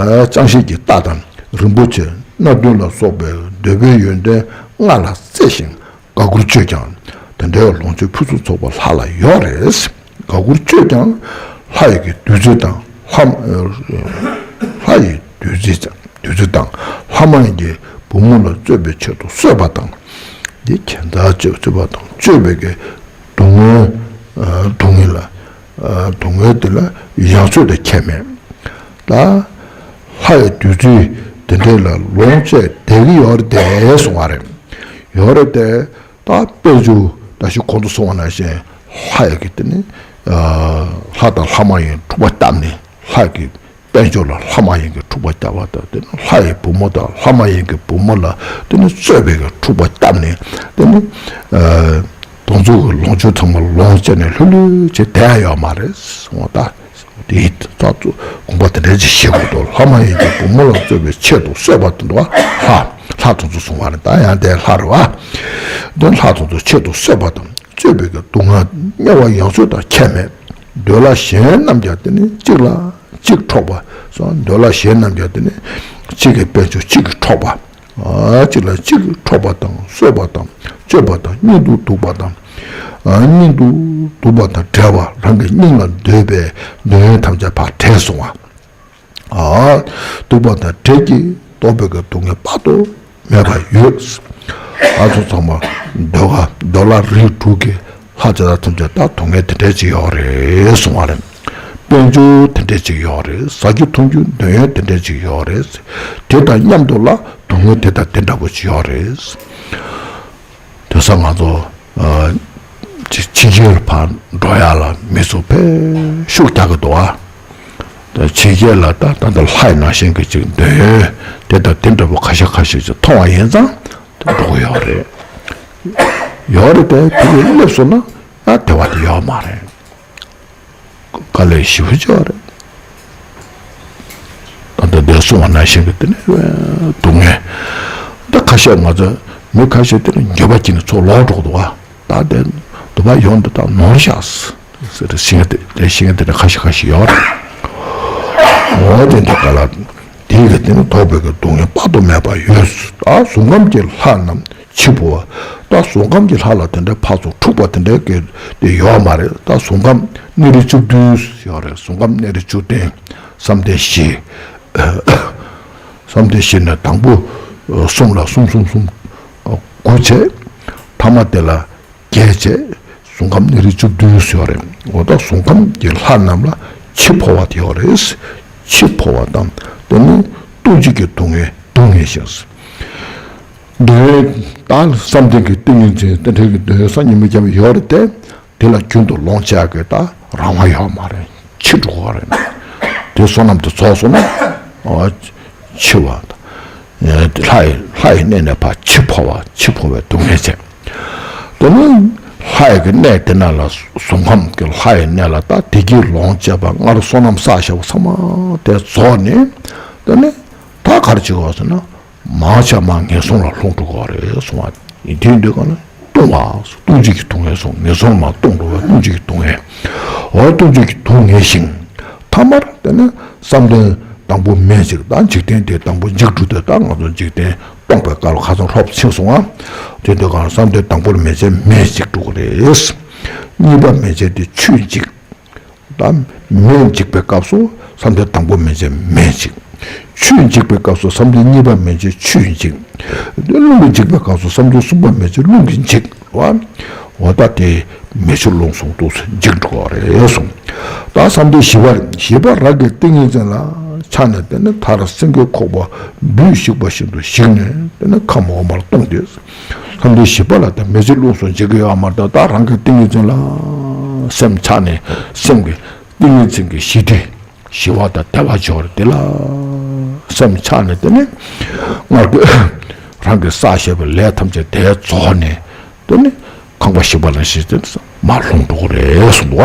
ཅང་ཤེས་ཀྱི་རྟ་དང་རིན་པོ་ཆེ་སྣ་བདུན་ལ་སོགས་པའི་འདོད་པའི་ཡོན་ཏན་ལྔ་ལ་རྩེ་ཞིང་དགའ་མགུར་སྤྱོད་ཀྱང་དེ་འདྲའི་ལོངས་སྤྱོད་ཕུན་སུམ་ཚོགས་པ་ལྷ་ལ་ཡོད་རེད། དགའ་མགུར་སྤྱོད་ཀྱང་ལྷ་ཡི་གི་བདུད་རྩི་དང་ལྷ་ལྷ་ཡི་བདུད་རྩི་བདུད་རྩི་དང་ལྷ་མ་ཡིན་གྱི་བུ་མོ་ལ་རྩོད་པའི་ཆེད་དུ་གསོད་པ་དང་། འདི་གན་ད་གཅོད་གཅོད་པ་དང་གཅོད་པའི་གི་སྡུག་བསྔལ་སྡུག་བསྔལ་ལ་སྡུག་བསྔལ་དེ་ལ་ཡང་གཅོད་དེ་ཁྱད་མེད། ད་ལྷ་ཡི་བདུད་རྩི་དེ་འདྲས་ལ་ལོངས་སྤྱད་བསྡད་ཀྱི་ཡོད་རེད་དེ་གསུང་བ་རེད། ཡོད་རེད་དེ། ད་དཔལ་འབྱོར་ད་ཞིག་གོང་དུ་སོང་བ་ནང་བཞིན་ལྷ་ཡི་གི་དེ་ནི་ལྷ་དང་ལྷ་མ་ཡིན་འཁྲུག་པ་བཏབ་ནས་ལྷ་ཡི་གི་དཔལ་འབྱོར་ལ་ལྷ་མ་ཡིན་གྱི་འཁྲུག་པ་བཏབ་པ་དང་དེ་ནི་ལྷ་ཡི་བུ་མོ་དང་ལྷ་མ་ཡིན་གྱི་བུ་མོ་ལ་དེ་ནི་རྩོད་པའི་གི་འཁྲུག་པ་བཏབ་ནས་དེ་ནི་ དེ་ཚོ་གི་ལོངས་སྤྱོད་ཚང་མ་ལོངས་སྤྱད་ནས་ལྷོད་ལྷོད་བྱས་བསྡད་ཡ་ཡོད་མ་རེད། འོ་ད། དེ་ད་ཚོ་དགོངས་པ་དེ་འདྲ་ཅིག་བཞེས་དགོས་འདུག་ལྷ་མ་ཡིན་གྱི་བུ་མོ་ལ་གཙོས་པའི་ཆེད་དུ་གསོད་པ་དེ་འདུག་བ། ལྷ། ལྷ་དེ་ཚོ་གསུང་བ་རེད། ད་ཡང་དེ་ལྷ་རེད་བ། དེ་ལྷ་དེ་ཚོ་ཆེད་དུ་གསོད་པ་དང་གཅོད་པའི་གི་སྡུག་བསྔལ་དམྱལ་བ་ཡང་སོས་དང་ཁྱད་མེད། འདོད་ལྷ་གཞན་རྣམས་ཀྱང་དེ་ནི་གཅིག་ལ་གཅིག་འཕྲོག་པ་སོགས། འདོད་ལྷ་གཞན་རྣམས་ཀྱང་དེ་ནི་གཅིག་གི་དཔལ་འབྱོར་གཅིག་གིས་འཕྲོག་པ། ཨ། གཅིག་ལ་གཅིག་འཕྲོག་པ་དང་གསོད་པ་དང་གཅོད་པ་དང་གཉེན་དུ་སྡུག་པ་དང་། ཨ། གཉེན་དུ་སྡུག་པ་དང་བྲལ་བ། རང་གི་སྙིང་ལ་འདོད་པའི་འདོད་ཡོན་ཐམས་ཅད་ཕར་བྲལ་སོང་བ། ཨ། སྡུག་པ་དང་བྲལ་གྱི་ལྡོག་པའི་གི་སྡུག་བསྔལ་དཔག་ཏུ་མེད་པ་ཡོད། ཨ་ཚོ་ཚང་མ་འདོད་ཁ་འདོད་ལྷ་རིགས་དྲུག་གི་ལྷ་དེ་དག་ཐམས་ཅད་ད་སྡུག་བསྔལ་དེ་འདྲ་ཅིག་ཡོད་རེད་གསུང་བ་རེད། དཔལ་འབྱོར་དེ་འདྲ་ཅིག་ཡོད་རེད། ཟ་རྒྱུ་འཐུང་རྒྱུ་འདོད་ཡོན་དེ་འདྲ་ཅིག་ཡོད་རེད། དེ་དང་མཉམ་དུ་ལ་སྡུག་བསྔལ་དེ་དང་དེ་འདྲ་པོ་ཅིག་ཡོད་རེད། དེ་ས་ང་ཚོ་ཨ་ཕྱི་ཕྱི་རྒྱལ་ཕར་འགྲོ་ཡ་ལ་མི་ཚོ་ཕལ་ཤུགས་རྒྱག་གི་འདུག་ཨ། ད་ཕྱི་རྒྱལ་ལ་ད་ད་ལྟ་ལྷ་ཡི་ནང་བཞིན་གྱི་ཅིག་འདོད་ཡོན་དེ་དང་དེ་འདྲ་པོ་ཁ་ཤས་ཁ་ཤས་ཅིག་མཐོང་བ་ཡིན་ཙང་དེ་འགྲོ་གི་ཡོད་རེད། ཡོད་རེད་དེ། དེ་གི་སླེབས་སོང་ན་ད་བདེ་བ་དེ་ཡོད་མ་རེད། དཀའ་ལས་ཞེ་པོ་ཅིག་ཡོད་རེད། ད་ལྟ་འདིར་གསུངས་པ་ནང་བཞིན་གྱི་དེ་ནི་སྡུག་བསྔལ། ད་ཁ་ཤས་ང་ཚོ་མི་ཁ་ཤས་དེ་ནི་འགྱོད་པ་སྐྱེས་ནས་ཚུར་ལོག་འགྲོ་གི་འདུག་བ། ད་དེ་འདུག་པ་ཡོང་འདི་དག་ནོར་བཞག་ཟེར་ཏེ་ཤེས་ཏེ་དེ་ཤེས་ཏེ་ཁ་ཤས་ཁ་ཤས་ཡོད་རེད། འོ་དེ་འདྲ་ག་ལ་དེའི་གི་དེ་ནི་ལྡོག་པའི་གི་སྡུག་བསྔལ་དཔག་ཏུ་མེད་པ་ཡོད། ད་གཟུགས་ཁམས་ཀྱི་ལྷ་རྣམས་འཆི་འཕོ་བ། ད་གཟུགས་ཁམས་ཀྱི་ལྷ་ལ་དེ་འདྲའི་ཕར་ཚུར་འཁྲུག་པ་དེ་འདྲའི་གི་དེ་ཡོད་མ་རེད། ད་གཟུགས་ཁམས་གནས་རིས་བཅུ་བདུན་ཡོད་རེད། གཟུགས་ཁམས་གནས་རིས་བཅུ་བདུན། བསམ་གཏན་བཞི། བསམ་གཏན་བཞི་ནས་དང་པོ་གསུམ་ལ་གསུམ་གསུམ་གསུམ་དགུ་བྱས། ཐ་མ་དེ་ལ་བརྒྱད་བྱས། གཟུགས་ཁམས་གནས་རིས་བཅུ་བདུན་ཡོད་རེད། འོ་ད་གཟུགས་ཁམས་ཀྱི་ལྷ་རྣམས་ལ་འཆི་འཕོ་བ་དེ་ཡོད་རེད། འཆི་འཕོ་བ་དང་དེ་ནི་ལྟུང་བྱེད་ཀྱི་སྡུག་བསྔལ་སྡུག་བསྔལ་ཞིང་། འདོད་ཡོན་ད་བསམ་གཏན་གྱི་ཏིང་ངེ་འཛིན་རྟེན་འབྲེལ་གྱི་འདོད་ཡོན་བསམ་གྱིས་མི་ཁྱབ་པ་ཡོད་རེད་དེ། དེ་ལ་རྒྱུན་དུ་ལོངས་སྤྱད་ཀྱི་ད་རང་དབང་ཡོད་མ་རེད། འཆི་འགྲོ་གི་རེད། དེ་བསོད་ནམས་དེ་རྫོགས་སོང་ན། འཆི་བ། ལྷ་ཡི་ལྷ་ཡི་གནས་ནས་ཕར་འཆི་འཕོ་བ། འཆི་འཕོ་བའི་སྡུག་བསྔལ་བྱས། དེ་ནི་ལྷ་ཡི་གི་གནས་དེ་ན་ལ་གཟུགས་ཁམས་ཀྱི་ལྷ་ཡི་གནས་ལ་ད་བདེ་སྐྱིད་ལོངས་སྤྱད་པ་སྔར་བསོད་ནམས་བསགས་བཞག་པ་ཚང་མ་དེ་རྫོགས་ནས། དེ་ནི་ད་ག་རེ་བྱེད་དགོས་ཟེར་ན། མང་ཆེ་བ་ངན་སོང་ལ་ལྷུང་འགྲོ་གི་རེད་གསུང་བ། དེ་ཡིན་དུས་གང་ལ་ལྟུང་བ། ལྟུང་བྱེད་ཀྱི་སྡུག་བསྔལ་སོང་། ངན་སོང་ལ་ལྟུང་འགྲོ་བའི་ལྟུང་བྱེད་ཀྱི་སྡུག་བསྔལ། འོ་ལྟུང་བྱེད་ཀྱི་སྡུག་བསྔལ་ཞིང་། ཐ་མར་དེ་ནི་བསམ་གཏན་དང་པོ་མེད་ཅིག་ད་འཇིག་རྟེན་དེ་དང་པོ་འཇིག་འགྲོ་དེ་ད་ང་ཚོ་འཇིག་རྟེན་སྟོང་པའི་སྐབས་ལ་ཁ་སང་ལྷོད་ཕྱིན་སོང་ང་། དེ་དུས་གང་ལ་བསམ་གཏན་དང་པོར་མེད་ཅེས་མེད་ཅིག་འགྲོ་གི་རེད། གཉིས་པ་མེད་ཅེས་དེ་ཆོས་འཇིག་ད་མེད་འཇིག་པའི་སྐབས་སུ་བསམ་གཏན་དང་པོ་མེད་ཅེས་མེད་ཅིག་ཆོས་འཇིག་པའི་སྐབས་སུ་བསམ་གཏན་གཉིས་པ་མེད་ཅེས་ཆོས་འཇིག་རླུང་གིས་འཇིག་པའི་སྐབས་སུ་བསམ་གཏན་གསུམ་པ་མེད་ཅེས་རླུང་གིས་འཇིག་བ། འོ་ད་དེ་མེ་ཆུ་རླུང་གསུམ་ཏོག་ཙམ་འཇིག་འགྲོ་བ་རེད་གསུངས། ད་བསམ་གཏན་བཞི་པ་རེད། བཞི་པ་རང་གི་ཏིང་ངེ་འཛིན་ལ་ཆགས་ནས་དེ་ནི་མཐར་སེང་གེའི་ཁོག་པ་འབུས་ཞིག་པ་བཞིན་དུ་ཞིག་ནས་དེ་ནི་ཁམས་འོག་མར་ལྟུང་སྟེ། བསམ་གཏན་བཞི་པ་ལ་ད་མེ་ཆུ་རླུང་གསུམ་འཇིག་གི་ཡོད་མ་རེད། ད་རང་གི་ཏིང་ངེ་འཛིན་ལ་སེམས་ཆགས་ནས་སེམས་ཀྱི་ཏིང་ངེ་འཛིན་གྱི་ཞི་བདེ་ཞི་བ་དང་བདེ་བ་འབྱོར་དེ་ལ་སེམས་ཆགས་ནས་དེ་ནི་སྔར་གྱི་རང་གི་བསགས་བཞག་པའི་ལས་ཐམས་ཅད་དེ་རྫོགས་ནས་དེ་ནི་ཁང་པ་ཞིག་པ་ལ་ཞིག་དེ་མར་ལྷུང་འགྲོ་གི་རེད་གསུངས་འདུག་བ།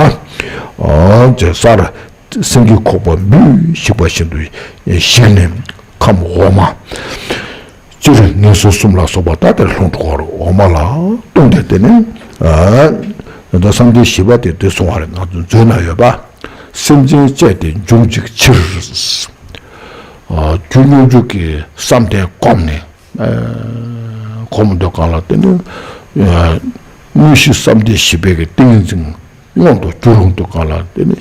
ཨོ་ཅེ་སར། སེང་གེའི་ཁོག་པ་འབུས་ཞིག་པ་བཞིན་དུ་ཞིག་ནས་ཁམས་འོག་མ། སྤྱིར་ངན་སོང་གསུམ་ལ་སོགས་པ་ད་དེར་ལྷུང་འགྲོ་གི་རེད། འོག་མ་ལ་ལྟུང་སྟེ་དེ་ནས་ཨ་ད་བསམ་གཏན་བཞི་པ་དེ་འདི་གསུང་བ་རེད། ང་ཚོ་མཛོད་ན་ཡོད་པ། སེམས་ཅན་བཅས་ཏེ་འབྱུང་བྱེད་ཕྱིར། ཨ་རྒྱུ་སྙོམས་འཇུག་གི་བསམ་གཏན་བསྒོམས་ནས་ཨ་གོམས་འདོད་གང་ལ་དེ་ནས་ཨ་དངོས་གཞི་བསམ་གཏན་བཞི་པའི་གི་ཏིང་ངེ་འཛིན་མངོན་དུ་གྱུར་འོང་དུས་གང་ལ་དེ་ནི་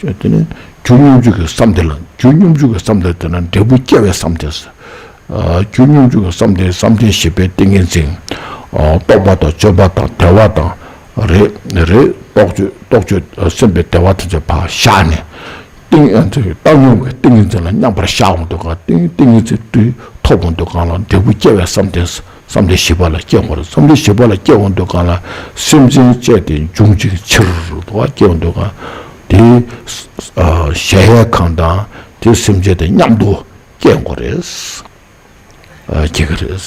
དེ་ནི་རྒྱུ་སྙོམས་འཇུག་གི་བསམ་གཏན་ལ། རྒྱུ་སྙོམས་འཇུག་གི་བསམ་གཏན་དེ་ན་འབྲས་བུ་སྐྱེ་བའི་བསམ་གཏན། ཨ་རྒྱུ་སྙོམས་འཇུག་གི་བསམ་གཏན་བསམ་གཏན་བཞི་པའི་ཏིང་ངེ་འཛིན། ཨ་རྟོགས་པ་དང་སྤྱོད་པ་དང་བདེ་བ་དང་རེ་རེ་རྟོག་དཔྱོད་རྟོག་དཔྱོད་སེམས་པའི་བདེ་བ་དེ་ཚོ་ཕར་བཞག་ནས། ཏིང་ཨ་ཏིང་བཏང་སྙོམས་ཀྱི་ཏིང་ངེ་འཛིན་ལ་མཉམ་པར་བཞག་འོང་དུས་གང་ཏིང་ཏིང་ངེ་འཛིན་དུས་ཐོབ་འོང་དུས་གང་ལ་འབྲས་བུ་སྐྱེ་བའི་བསམ་གཏན། བསམ་གཏན་བཞི་པ་ལ་སྐྱེ་འོང་རེད། བསམ་གཏན་བཞི་པ་ལ་སྐྱེ་འོང་དུས་གང་ལ་སེམས་ཅན་བཅས་ཏེ་འབྱུང་བྱེད་ཕྱིར་དུ་བ་སྐྱེ་འོང་དུས་གང་དེ་ཨ་གཞལ་ཡས་ཁང་དང་དེ་སེམས་ཅན་དེ་མཉམ་དུ་སྐྱེ་འོང་རེད། ཨ་སྐྱེ་གི་རེད།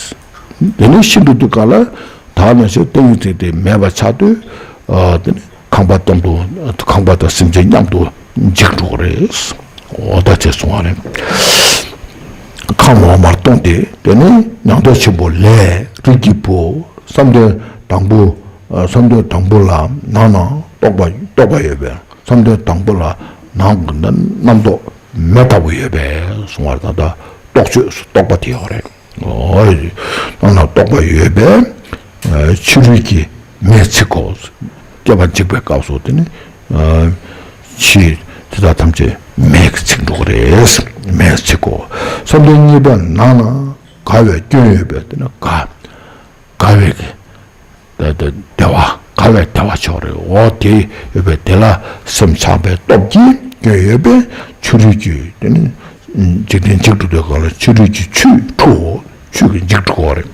དེ་ནས་ཤི་འགྲོ་དུས་གང་ལ་ ད་ནང་བཞིན་ཏིང་ངེ་འཛིན་དེ་མེད་པ་ཆགས་དུས། ཨ། དེ་ནི་ཁམས་པ་མཉམ་དུ། ཁམས་པ་དང་སེམས་ཅན་མཉམ་དུ་འཇིག་འགྲོ་གི་རེད། འོ་ད་ཅེས་གསུང་བ་རེད། ཁམས་འོག་མར་སྟོང་སྟེ། དེ་ནི་མྱང་འདས་ཆེན་པོ་ལས་རིགས་ཀྱི་བུ། བསམ་གཏན་དང་པོ། ཨ། བསམ་གཏན་དང་པོ་ལ་ནང་ན་རྟོག་པ། རྟོག་པ་ཡོད་པས། བསམ་གཏན་དང་པོ་ལ་ནང་གི་རྣམ་རྟོག་མེ་ལྟ་བུ་ཡོད་པས་གསུང་བ་རེད། ད་ལྟ་རྟོག་དཔྱོད་སུ་རྟོག་པ་དེ་ཡོད་རེད། འོ། ནང་ན་རྟོག་པ་ཡོད་པས། ཨ། ཕྱི་རོལ་གྱི་མེས་ཚིག་གོ། སྐྱེ་བ་འཇིག་པའི་སྐབས་སུ་དེ་ནི། ཨ། ཕྱི་དེ་དག་ཐམས་ཅད་མེས་ཀྱིས་ཚིག་འགྲོ་གི་རེད། མེས་ཚིག་གོ། བསམ་གཏན་གཉིས་པ་ནང་ན་དགའ་བའི་སྐྱོན་ཡོད་པས། དེ་ནི་དགའ། དགའ་བའི་གི། ད་ད་བདེ་བ། དགའ་བའི་བདེ་བ་ཆོག་རེད། འོ་དེ་ཡོད་པས། དེ་ལ་སེམས་ཆགས་པའི་སྟོབས་ཀྱིས་སྐྱོན་ཡོད་པས། ཕྱི་རོལ་གྱི་དེ་ནི་འཇིག་རྟེན་འཇིག་འགྲོ་དུས་སྒང་ལ་ཕྱི་རོལ་གྱི་ཆོས་འཁྲུལ་བོ། ཆོས་ཀྱིས་འཇིག་འགྲོ་གི་རེད།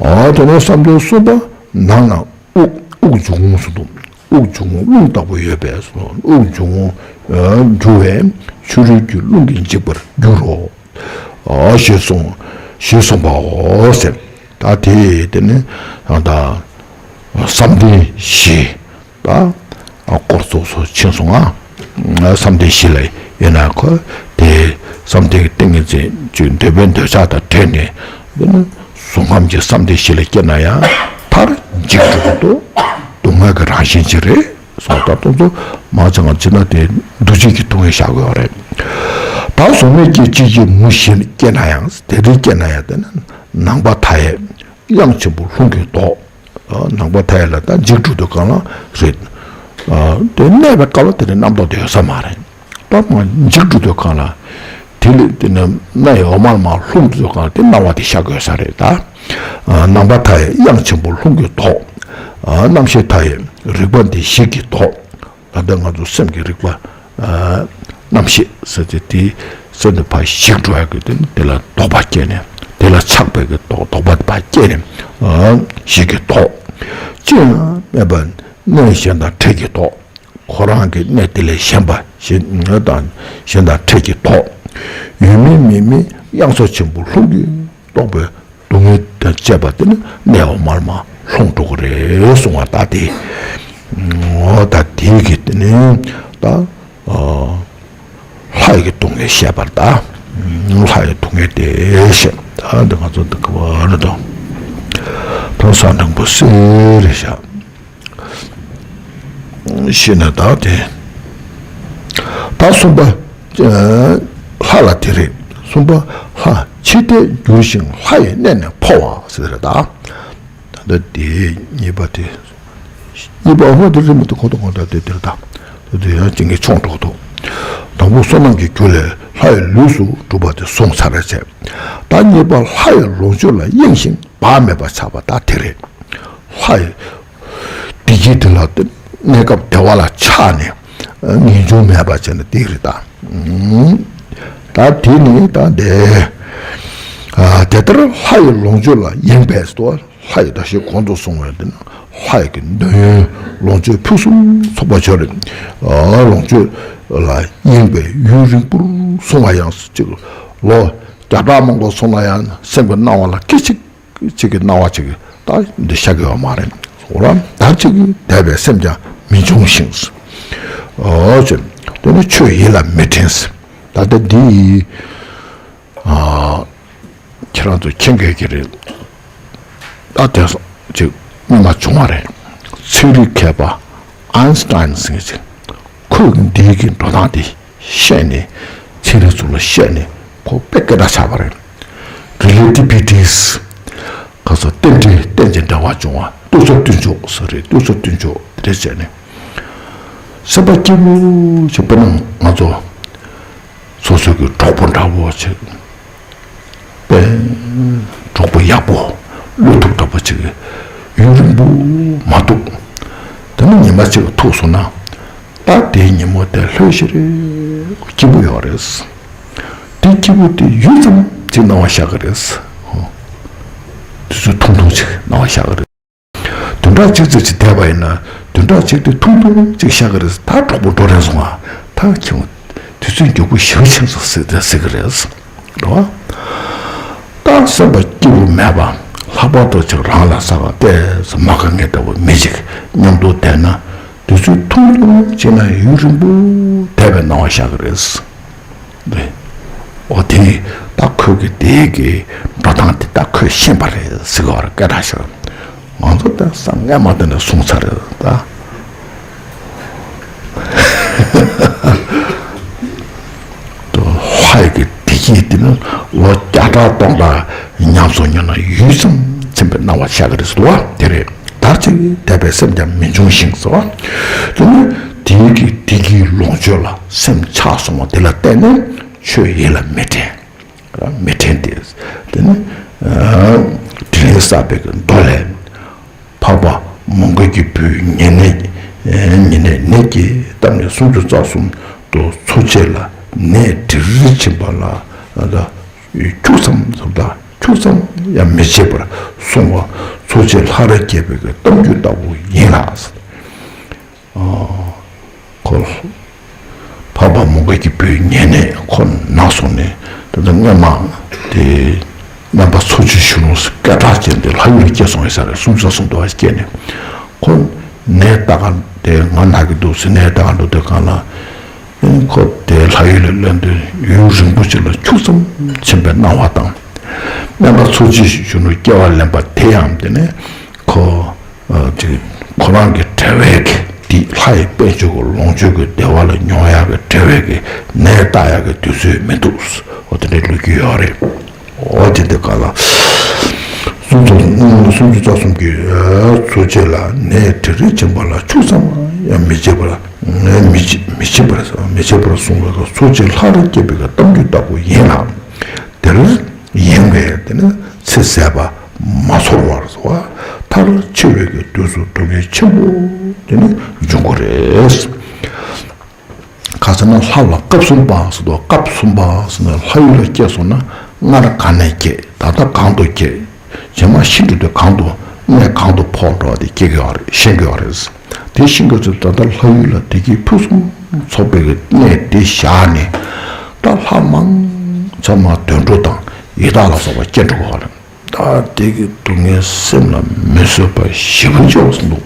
འོ་དེ་ནས་བསམ་གཏན་གསུམ་པ་ནང་ན་དབུགས། དབུགས་འབྱུང་རྔུབ་སུ་འདུག། དབུགས་འབྱུང་རྔུབ་རླུང་ལྟ་བུ་ཡོད་པས་སོ། དབུགས་འབྱུང་རྔུབ་འགྱུ་བས་ཕྱི་རོལ་གྱི་རླུང་གིས་འཇིག་པར་འགྱུར་རོ། ཞེས་གསུངས། ཞེས་གསུངས་པའོ་ཟེར། ད་དེ་དེ་ནི་ད་བསམ་གཏན་བཞི་ད་སྐོར་ཚུགས་སུ་ཕྱིན་སོང་ང་། བསམ་གཏན་བཞི་ལ་ཡོད་ན་ཁོ་དེ་བསམ་གཏན་གྱི་ཏིང་ངེ་འཛིན་གྱི་འདོད་པའི་འདོད་ཆགས་དང་བྲལ་ནས། དེ་ནི་གཟུགས་ཁམས་ཀྱི་བསམ་གཏན་བཞི་ལ་སྐྱེས་ན་ཡང་མཐར་འཇིག་འགྲོ་གི་འདུག། སྡུག་བསྔལ་གྱི་རང་བཞིན་ཅིག་རེད། སོང་ད་དུང་ཚོ་མ་ཚང་ཅི་ན་དེ་འདུ་བྱེད་ཀྱི་སྡུག་བསྔལ་བཞག་དགོས་པ་རེད། ད་གཟུགས་མེད་ཀྱི་ཅི་ཞིག་མུ་བཞིར་སྐྱེས་ན་ཡང་། དེ་རིང་སྐྱེས་ན་ཡང་། དེ་ནི་ནང་པ་མཐའ་ཡས་དབྱངས་ཆེན་པོ་རླུང་གིས་ལྡོག། ནང་པ་མཐའ་ཡས་ལ་ད་འཇིག་འགྲོ་དུས་སྒང་ལ་རེད། དེ་གནས་པའི་སྐབས་ལ་དེ་ནི་རྣམ་རྟོག་དེ་ཡོད་ས་མ་རེད། ད་མ་འཇིག་འགྲོ་དུས་སྒང་ལ། དེ་ལས་དེ་ནི་སྣ་ཡི་འོག་མ་ལ་མར་ལྷུང་དུས་སྒང་ལ་དེ་སྣང་བ་དེ་ཤར་དགོས་ས་རེད་ད། ནང་པ་མཐའ་ཡས་དབྱངས་ཆེན་པོ་རླུང་གིས་ལྡོག། རྣམ་ཤེས་མཐའ་ཡས་རིག་པ་འདི་ཞིག་གིས་ལྡོག། ད་ལྟ་ང་ཚོ་སེམས་ཀྱི་རིག་པ། ཨ། རྣམ་ཤེས་ཟེར་ཏེ་དེ་སེམས་ནི་ཕར་ཞིག་འགྲོ་ཡག་གི་དེ་ནི་དེ་ལ་ལྡོག་པ་སྐྱེས་ནས། དེ་ལ་ཆགས་པའི་གི་ལྡོག་ལྡོག་པ་ཕར་སྐྱེས་ནས། ཨ། ཞིག་གིས་ལྡོག། ཅི་ཡང་མེད་པ་གནས་གཞན་དང་འཕྲད་ཀྱི་ལྡོག། ཁོ་རང་གི་གནས་དེ་ལས་གཞན་པ་གཞན་དང་གཞན་དང་འཕྲད་ཀྱི་ལྡོག། ཡོད་མིན་མེད་མིན་གཡང་ས་ཆེན་པོ་རླུང་གིས་ལྡོག་པའི་སྡུག་བསྔལ་དང་བཅས་པ་དེ་ནི་གནས་འོག་མར་མར་ལྷུང་འགྲོ་གི་རེད་གསུང་བ་ད་དེ། འོ་ད་དེ་གི་དེ་ནི་ད། ཨ། ལྷ་ཡི་གི་སྡུག་བསྔལ་བཤད་པར་ད། ལྷ་ཡི་སྡུག་བསྔལ་དེ་བཤད། ད་འདི་ང་ཚོ་འདི་ག་བ་ནི་དང་། ད་ས་འགྲེང་བུ་གསེར་རེ་བཞག། ཤེས་ན་ད་དེ། ད་གསུམ་པ། ལྷ་ལ་དེ་རེད། གསུམ་པ། ལྷ་འཆི་ལྟས་འགྱུར་ཞིང་ལྷ་ཡི་གནས་ནས་འཕོ་བ་ཟེར་རེད་ད། ད་ལྟ་དེ་གཉིས་པ་དེ། གཉིས་པ་འོ་དེ་རེད་མི་འདུག་གོ། ད་གོ་ད་དེ་དེར་ད། དེ་དེ་ཡང་གཅིག་གི་མཆོང་འགྲོ་གི་འདུག། དང་པོ་བསོད་ནམས་ཀྱི་རྒྱུ་ལས་ལྷ་ཡི་ལུས་སུ་གྲུབ་པ་དེ་བཟུང་ཚར་བྱས། ད་གཉིས་པ་ལྷ་ཡི་ལོངས་སྤྱོད་ལ་གཡེངས་ཤིང་བག་མེད་པར་ཆགས་པ་ད་དེ་རེད། ལྷ་ཡི་བདེ་སྐྱིད་དེ་ལ་གནས་སྐབས་བདེ་བ་ལ་ཆགས་ནས་ངེས་འབྱུང་མེད་པ་བྱས་ན་དེ་རེད་ད། ད་དེ་ནི་ད་དེ། ཨ། དེ་ལྟར་ལྷ་ཡི་ལོངས་སྤྱོད་ལ་གཡེངས་པས་སོ། ལྷ་ཡི་ད་ཞེས་གོང་དུ་གསུངས་པའི་དེ་ནི་ལྷ་ཡི་གི་འདོད་ཡོན་ལོངས་སྤྱོད་ཕུན་སུམ་ཚོགས་པ་ཆོས་རེད། ཨ། ལོངས་སྤྱོད་ལ་གཡེངས་པས་ཡུན་རིང་པོར་སོང་བ་ཡང་ཅིག་ལོ་བརྒྱ་ཕྲག་མང་པོ་སོང་ན་ཡང་སེམས་ཀྱི་སྣང་བ་ལ་སྐད་ཅིག་ཅིག་གི་སྣང་བ་ཅིག་ད་འདི་ཤར་གི་ཡོད་མ་རེད། འོ་ར་ད་ཅིག་འདས་པའི་སེམས་ཀྱང་མི་འབྱུང་ཞིང་། ཨོ་ཅེ། དེ་ནི་ཆོས་ཡིད་ལ་མི་དྲན། ད་ལྟ་འདི། ཨ། ཁྱེད་རང་ཚོ་མཁྱེན་དགོས་ཀྱི་རེད། ད་དེ་ཅིག་སྔོན་མ་བྱུང་བ་རེད། ཚན་རིག་མཁས་པ་ཨན་སི་ཊན་ཟེར་མཁན་ཅིག་ཁོས་འདིའི་གི་འགྲོ་སྟངས་དེ་བཤད་ནས། ཚན་རིག་ཚོ་ལ་བཤད་ནས་ཁོ་དཔེ་སྐད་གྲགས་ཆགས་པ་རེད། རི་ལེ་ཊི་བི་ཊི་ཁ་སང་རྟེན་འབྲེལ་རྟེན་ཅིང་འབྲེལ་བར་འབྱུང་བ། ལྟོས་ཚུལ་སྟོན་ཕྱོགས་ཟེར་རེད། ལྟོས་ཚུལ་སྟོན་ཕྱོགས་དེ་འདྲ་བྱས་ནས། སེམས་པ་སྐྱིད་པོ་ཅིག་དཔེར་ན་ང་ཚོ་སོ་སོའི་གི་གྲོགས་པོ་འདྲ་བོ་ཅིག་དཔེ་གྲོགས་པོ་ཡག་པོ་བློ་ཐུབ་འདྲ་བོ་ཅིག་ཡུན་རིང་པོ་མ་ཐུག། དེ་ནས་ཉི་མ་གཅིག་ཐུག་སོང་ན། ད་དེའི་ཉིན་མོ་དེ་ལྷོད་ཤིག་རེད། སྐྱིད་པོ་ཡོད་རེད། དེ་སྐྱིད་པོ་དེ་ཡུད་ཙམ་ཅིག་སྣང་བ་ཤར་གི་རེད། དུས་ཚོད་ཐུང་ཐུང་ཅིག་སྣང་བ་ཤར་གི་རེད། བདུན་ཕྲག་གཅིག་ཙམ་ཅིག་བསྡད་པ་ཡིན་ན། བདུན་ཕྲག་གཅིག་དེ་ཐུང་ཐུང་ཅིག་ཤར་གི་རེད། ད་གྲོགས་པོ་འགྲོ་རན་སོང་ང་། ད་ཁྱེད་དུས་ཚོད་མགྱོགས་པོ་ཞེ་པོ་ཕྱིན་སོང་ཟེར་ཟེར་གི་རེད། རེད་བ། ད་སེམས་པ་སྐྱིད་པོ་མེད་པ། ལྷག་པར་དུ་ཅིག་རང་ལ་ས་ག་ཏེ་ས་མ་ག་ངེས་ལྟ་བུ་མི་ཅིག་མཉམ་དུ་བསྡད་ན་དུས་ཚོད་ཐུང་ཐུང་ཅིག་ན་ཡུན་རིང་པོ་བསྡད་པའི་སྣང་བ་ཤར་གི་རེད། འདི། འོ་དེ་ད་ཁོས་ཀྱི་དེའི་གི་འགྲོ་སྟངས་དེ་ད་ཁོས་ཤེས་པ་རེད་ཟེར་གི་བར་སྐད་གྲགས་ཤོར། ང་ཚོ་ད་སང་སྔས་མ་དེ་ནས་སོང་ཚར་རེད་ད། ལྷ་ཡི་གི་བདེ་སྐྱིད་དེ་ནི་ལོ་བརྒྱ་ཕྲག་སྟོང་ཕྲག་ཉམས་སུ་མྱོང་ན་ཡུད་ཙམ་ཕྱིན་པའི་སྣང་བ་ཤར་གི་རེད་ཟེར་བ་དེ་རེད། དར་ཅིག་དད་པའི་སེམས་ཀྱང་མི་འབྱུང་ཞིང་ཟེར་བ། དེ་ནི་དེའི་གི་བདེ་སྐྱིད་ལོངས་སྤྱོད་ལ་སེམས་ཆགས་སོང་བ་དེ་ལ་བརྟེན་ནས་ཆོས་ཡིད་ལ་མི་དྲན། མི་དྲན་ཏེ། དེ་ནི་དྲིན་ལན་བསགས་པའི་གི་མདོ་ལས། འཕགས་པ་མོའུ་འགལ་གྱི་བུས་ཉེ་གནས་ཉེ་གནས་ནད་ཀྱིས་བཏབ་ནས་སུམ་ཅུ་རྩ་གསུམ་དུ་འཚོ་བྱེད་ལ་ནད་འདྲེ་རིལ་བྱིན་པ་ལ་ཁྱུག་ཙམ་ཙམ་དང་ཁྱུག་ཙམ་ཡང་མི་བྱེད་པར་གསུངས་པ་འཚོ་བྱེད་ལྷ་རིས་སྐྱེས་པའི་གི་གཏམ་རྒྱུད་ལྟ་བུ་ཡིན་ལ། ཁོ། འཕགས་པ་མོའུ་འགལ་གྱི་བུས་ཉེ་གནས་ཁོ་ན་སོང་ནས་ད་ལྟ་སྔོན་མ་དེ་རྣམ་པ་འཚོ་བྱེད་གཞོན་ནུ་སྐད་གྲགས་ཅན་དེ་ལྷ་ཡུལ་ལ་སྐྱེས་སོང་ཡོད་ས་རེད། སུམ་ཅུ་རྩ་གསུམ་དུ་བ་སྐྱེས་ནས་ཁོ་ནད་ལྟ་ག་དེ་ང་ན་གི་འདུག་ཟེར་ནད་ལྟ་ག་འགྲོ་དུས་གང་ལ་ཁོ་དེ་ལྷ་ཡུལ་ལ་སླེབས་དུས་ཡུན་རིང་པོ་ཅིག་ལ་ཁྱུག་ཙམ་ཕྱིན་པའི་སྣང་བ་དང་། རྣམ་པ་འཚོ་བྱེད་གཞོན་ནུ་སྐྱེ་བ་ལེན་པ་དེ་ཡང་དེ་ནས་ཁོ། ཅིག་ཁོ་རང་གི་འབྲེལ་བའི་གི་འདི་ལྷ་ཡི་དཔལ་འབྱོར་གྱི་ལོངས་སྤྱོད་ཀྱི་བདེ་བ་ལ་མྱོང་ཡག་གི་འབྲེལ་བའི་གི་ནད་ལྟ་ཡག་གི་དུས་ཚོད་མི་འདུག་འོ་དེ་འདྲའི་ལོ་རྒྱུས་ཡོད་རེད། འོ་དེ་འདི་ག་ལ། སུམ་ཅུ་སུམ་ཅུ་རྩ་གསུམ་གྱི་འཚོ་བྱེད་ལ་ནད་འདྲེ་རིལ་བྱིན་པ་ལ་ཁྱུག་ཙམ་ཡང་མི་བྱེད་པར་མི་བྱེད་མི་བྱེད་པར་མི་བྱེད་པར་གསུངས་པའི་འཚོ་བྱེད་ལྷ་རིས་སྐྱེས་པའི་གི་གཏམ་རྒྱུད་ལྟ་བུ་ཡིན་ལ། དེར་ཡེངས་པས་དེ་ནི་ཚེ་ཟད་པ་མ་ཚོར་བར་བ་མཐར་འཆི་བའི་གི་དུས་སུ་སྡུག་བསྔལ་ཆེན་པོ་དེ་ནི་འབྱུང་གི་རེད། ག་ཟེར་ན་ལྷ་ལ་སྐབས་གསུམ་པ་ཟེར་དུས་སྐབས་གསུམ་པ་ཟེར་ན་ལྷ་ཡུལ་ལ་སྐྱེས་སོང་ན་སྔར་གང་ནས་སྐྱེས་ད་ལྟ་གང་དུ་སྐྱེས། རྗེས་མ་ཤི་འགྲོ་དུས་གང་དུ་གནས་གང་དུ་འཕོ་འགྲོ་བ་དེ་སྐྱེ་གི་ཡོད་རེད། ཤེས་གི་ཡོད་རེད། དེ་ཤེས་གི་ཚུལ་ད་ལྟ་ལྷ་ཡུལ་ལ་བདེ་སྐྱིད་ཕུན་སུམ་ཚོགས་པའི་གནས་དེ་བཞག་ནས་ད་ལྷ་མང་ཚང་མ་དུད་འགྲོ་དང་ཡི་དྭགས་ལ་སོགས་པ་སྐྱེ་འགྲོ་གི་ཡོད་རེད། ད་དེ་གི་སྡུག་བསྔལ་སེམས་ལ་མི་བཟོད་པ་ཞེ་པོ་ཅིག་ཡོང་གི་འདུག་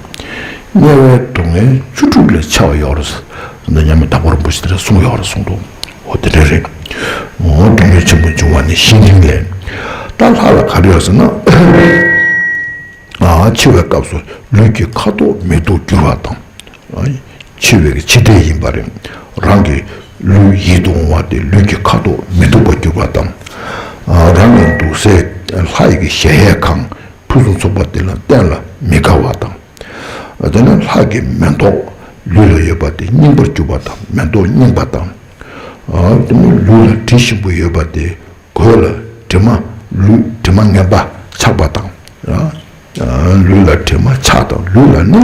དམྱལ་བའི་སྡུག་བསྔལ་བཅུ་དྲུག་ལས་ཆེ་བ་ཡོད་རེད། འདི་མཉམ་མེད་དྭགས་པོ་རིན་པོ་ཆེ་དེ་འདྲ་གསུངས་ཡོད་རེད་གསུངས་འདུག་འོ་དེ་འདྲ་རེད། འོ་སྡུག་བསྔལ་ཆེན་པོ་འབྱུང་བ་ནི་ཤིང་རིང་ལས། ད་ལྷ་ལ་ག་རེ་ཡོད་ཟེར་ན། ཨ་འཆི་བའི་སྐབས་སུ་ལུས་ཀྱི་ཁ་དོག་མེ་ཏོག་འགྱུར་བ་དང་། འཆི་བའི་འཆི་ལྟས་ཡིན་པ་རེད། རང་གི་ལུས་ཡིད་དུ་འོང་བ་དེ་ལུས་ཀྱི་ཁ་དོག་མི་སྡུག་པར་གྱུར་པ་དང་། རང་གི་འདུག་སའི་ལྷ་ཡི་གི་གཞལ་ཡས་ཁང་ཕུན་སུམ་ཚོགས་པ་དེ་ལ་གཏན་ལ་མི་དགའ་བ་དང་། དེ་ནས་ལྷ་གི་མེ་ཏོག་ལུས་ལ་ཡོད་པ་དེ་རྙིང་པར་གྱུར་པ་དང་མེ་ཏོག་རྙིང་པ་དང་། དེ་ནས་ལུས་ལ་དྲི་ཞིམ་པོ་ཡོད་པ་དེ་གོས་ལ་དྲི་མ་ལུས་དྲི་མ་ངན་པ་ཆགས་པ་དང་། ལུས་ལ་དྲི་མ་ཆགས་དང་ལུས་ལ་ནི་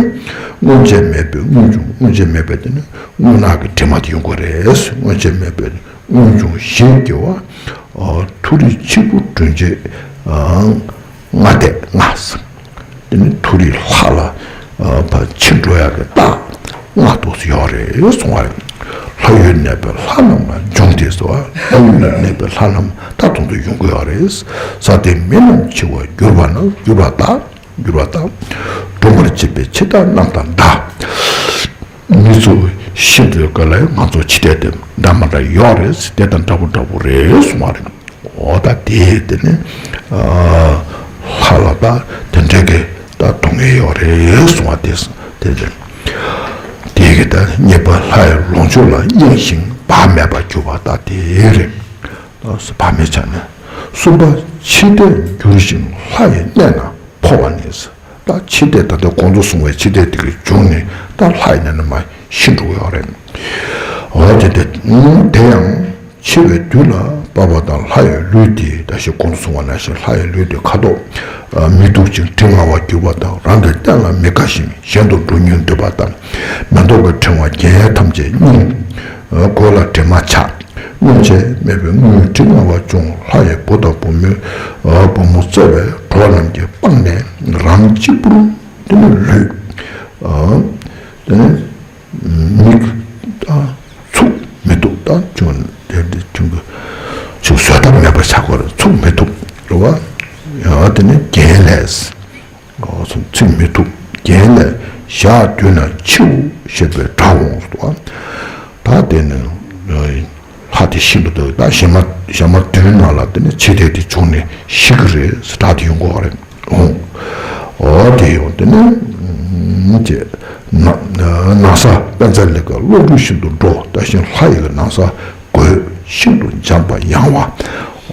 སྔོན་ཆད་མེད་པའི་སྔོན་བྱུང་སྔོན་ཆད་མེད་པའི་དེ་ནི་རྔུལ་ནག་གི་དྲི་མ་དེ་ཡོང་གི་རེད། སྔོན་ཆད་མེད་པའི་སྔོན་བྱུང་ཞིང་དགེ་བ་མཐོ་རིས་ཆེ་དགུ་སྒྲོན་བྱེད་ལྔ་སྟེ་ལྔ། དེ་ནི་མཐོ་རིས་ལྷ་ལ་ཕར་ཕྱིན་འགྲོ་ཡག་གི་རྟགས་ལྔ་ཏོག་ཙམ་ཡོད་རེད་གསུང་བ་རེད། ལྷ་ཡུལ་གནས་པའི་ལྷ་རྣམས་ལ་འབྱུང་སྟེ་ཟེར་བ་ལྷ་ཡུལ་ལ་གནས་པའི་ལྷ་རྣམས་ད་དུང་དུ་ཡོང་གི་ཡོད་རེད། ས་སྟེང་མི་རྣམས་འཆི་བར་འགྱུར་བ་ན་འགྱུར་བ་དག་འགྱུར་བ་དག་སྒྲོལ་མར་བྱེད་པའི་འཆི་བདག་རྣམས་དང་འདྲ། མི་ཚོ་ཤི་འགྲོའི་སྐབས་ལ་ང་ཚོ་འཆི་ལྟས་དེ་འདྲ་མ་འདྲ་ཡོད་རེད། དེ་དང་འདྲ་པོ་འདྲ་པོ་རེད་གསུང་བ་རེད། འོ་ད་དེ་དེ་ནི་ལྷ་ལ་ད་དེ་འདྲ་གི་ད་སྡུག་བསྔལ་ཡོད་རེད་གསུང་བ་དེ་དེ་རེད། དེ་གི་ད་རྙེད་པ་ལྷ་ཡི་ལོངས་སྤྱོད་ལ་གཡེངས་ཤིང་བག་མེད་པར་གྱུར་པ་ད་དེ་རེད། བག་མེད་ཆགས་ནས་གསུམ་པ་འཆི་ལྟས་འགྱུར་ཞིང་ལྷ་ཡི་གནས་ན་འཕོ་བ་ནི། ད་འཆི་ལྟས་ད་ལྟ་གོང་དུ་གསུངས་པའི་འཆི་ལྟས་དེ་གི་བྱུང་ནས་ད་ལྷ་ཡི་གནས་ན་མར་ཤི་འགྲོ་གི་ཡོད་རེད། འོ་དེ་དེ་དེ་ཡང་འཆི་བའི་དུས་ལ་བབ་པ་དང་ལྷ་ཡི་ལུས་དེ་ད་ཞིག་གོང་དུ་གསུངས་པ་ནང་བཞིན་ལྷ་ཡི་ལུས་དེ་ཁ་དོག་མི་སྡུག་ཅིང་དྲི་ང་བར་གྱུར་པ་དང་རང་གི་སྟན་ལ་མི་དགའ་ཞིང་གཞན་དུ་འགྲོ་སྙིང་འདོད་པ་དང་མེ་ཏོག་གི་ཕྲེང་བ་རྒྱན་ཐམས་ཅད་རྙིང་། གོས་ལ་དྲི་མ་ཆགས། སྔོན་ཆད་མེད་པའི་དངུལ་དྲི་ང་བ་བྱུང་ལྷ་ཡི་བུ་དང་བུ་མོའི་བུ་མོ་བརྩེ་བའི་འགྲོ་བ་རྣམས་ཀྱིས་སྤངས་ནས་རང་གཅིག་པུར་དེ་ནི་ལུས། དེ་ནི་མིག་དང་ཚུགས་མི་ཐུབ་དང་བྱུང་དེ་འདི་བྱུང་གི་ཅིག་བཟོད་ཐབས་མེད་པ་ཆགས་པར་ཚུགས་མི་ཐུབ་རེད་བ། དེ་ནི་རྒྱན་ལས་ ཟེར། ཚིམ་མི་ཐུབ། རྒྱན་ལས་ཞག་བདུན་ན་འཆིའོ་ཞེས་པའི་སྒྲ་འོང་སོ། ད་དེ་ནི་ལྷ་དེ་ཤི་འགྲོ་འདུག་ད་ཞག་མ་ཞག་མ་བདུན་ནང་ལ་དེ་ནི་འཆི་ལྟས་དེ་བྱུང་ནས་ཤི་གི་རེད་ཟེར་སྒྲ་དེ་ཡོང་གི་ཡོད་རེད། འོང་། འོ་དེ་ཡོང་དེ་ནི་ཅེས་ན་ན་བཟའ་དཔལ་བཟང་ལེགས་པ་གློག་རུས་བཞིན་དུ་འགྲོ། ད་གཞན་ལྷ་ཡི་ན་བཟའ་གོས་ཤིན་ཏུ་འཇམ་པ་ཡང་བ།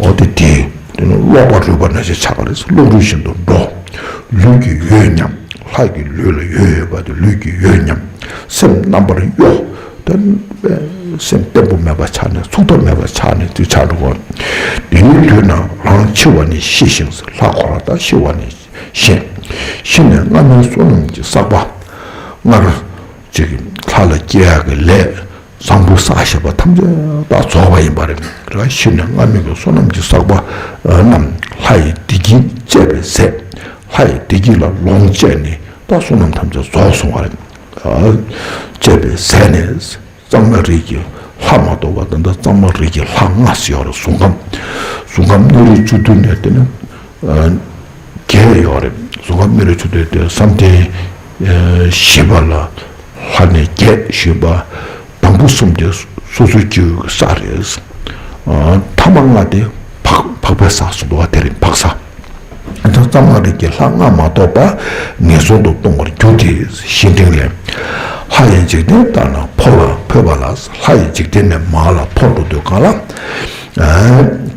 འོ་དེ་དེ་དེ་ནི་གློག་པ་རུས་པ་ནང་བཞིན་ཆགས་པ་རེད། གློག་རུས་བཞིན་དུ་འགྲོ། ལུས་ཀྱི་འོད་ཉམས། ལྷ་ཡི་ལུས་ལ་འོད་ཡོད་པ་དེ་ལུས་ཀྱི་འོད་ཉམས། སེམས་རྣམ་པར་གཡོ། དེ་སེམས་བརྟན་པོ་མེད་པ་ཆགས་ནས་ཚུགས་ཐུབ་མེད་པ་ཆགས་ནས་དེ་ཆགས་འགྲོ་གོ། དེའི་དུས་ན་རང་འཆི་བ་ནི་ཤེས་ཤིང་། ལྷ་ཁོ་རང་ད་ཤི་བ་ནི་ཤེས། ཤི་ནས་སྔ་མའི་བསོད་ནམས་ཀྱི་བསགས་པ་སྔར་ཅིག་ལྷ་ལ་སྐྱེ་ཡག་གི་ལས་བཟང་པོ་བསགས་བཞག་པ་ཐམས་ཅད་ད་རྫོགས་པ་ཡིན་པ་རེད། རང་ཤི་ནས་སྔ་མའི་གི་བསོད་ནམས་ཀྱི་བསགས་པ་རྣམས་ལྷ་ཡི་བདེ་སྐྱིད་སྤྱད་པའི་ཟས། ལྷ་ཡི་བདེ་སྐྱིད་ལ་ལོངས་སྤྱད་ནས་ད་བསོད་ནམས་ཐམས་ཅད་རྫོགས་སོང་བ་རེད། སྤྱད་པའི་ཟས་ནི། གཙང་མ་རིགས་ཀྱི་ལྷ་མ་གཏོགས་པ་ད་ལྟ་གཙང་མ་རིགས་ཀྱི་ལྷ་ལྔ་ཞིག་ཡོད་རེད། གཟུགས་ཁམས། གཟུགས་ཁམས་སྣོད་རིགས་བཅུ་བདུན་ནས་དེ་ནི་བརྒྱད་ཡོད་རེད། གཟུགས་ཁམས་སྣོད་རིགས་བཅུ་བདུན་དེ་བསམ་གཏན་བཞི་པ་ལ་ལྷ་ནི་བརྒྱད་ཞུས་པ། དང་པོ་གསུམ་དེ་སོ་སོའི་སྐྱེ་བོའི་ས་རེད། ཐ་མ་ལྔ་དེ་འཕགས་འཕགས་པའི་ས་སུ་འདུ་བ་དེ་རེད། འཕགས་ས། ད་གཙང་མ་རིགས་ཀྱི་ལྷ་ལྔ་མ་གཏོགས་པ་ངན་སོང་དུ་ལྟུང་བར་འགྱུར་ཏེ། བཤེས་སྤྲིང་ལས། ལྷ་ཡི་འཇིག་རྟེན་ལྟར་ན་འཕོ་བ་འཕོས་པ་ལ། ལྷ་ཡི་འཇིག་རྟེན་ནས་མར་ལ་འཕོ་འགྲོ་དུས་གང་ལ།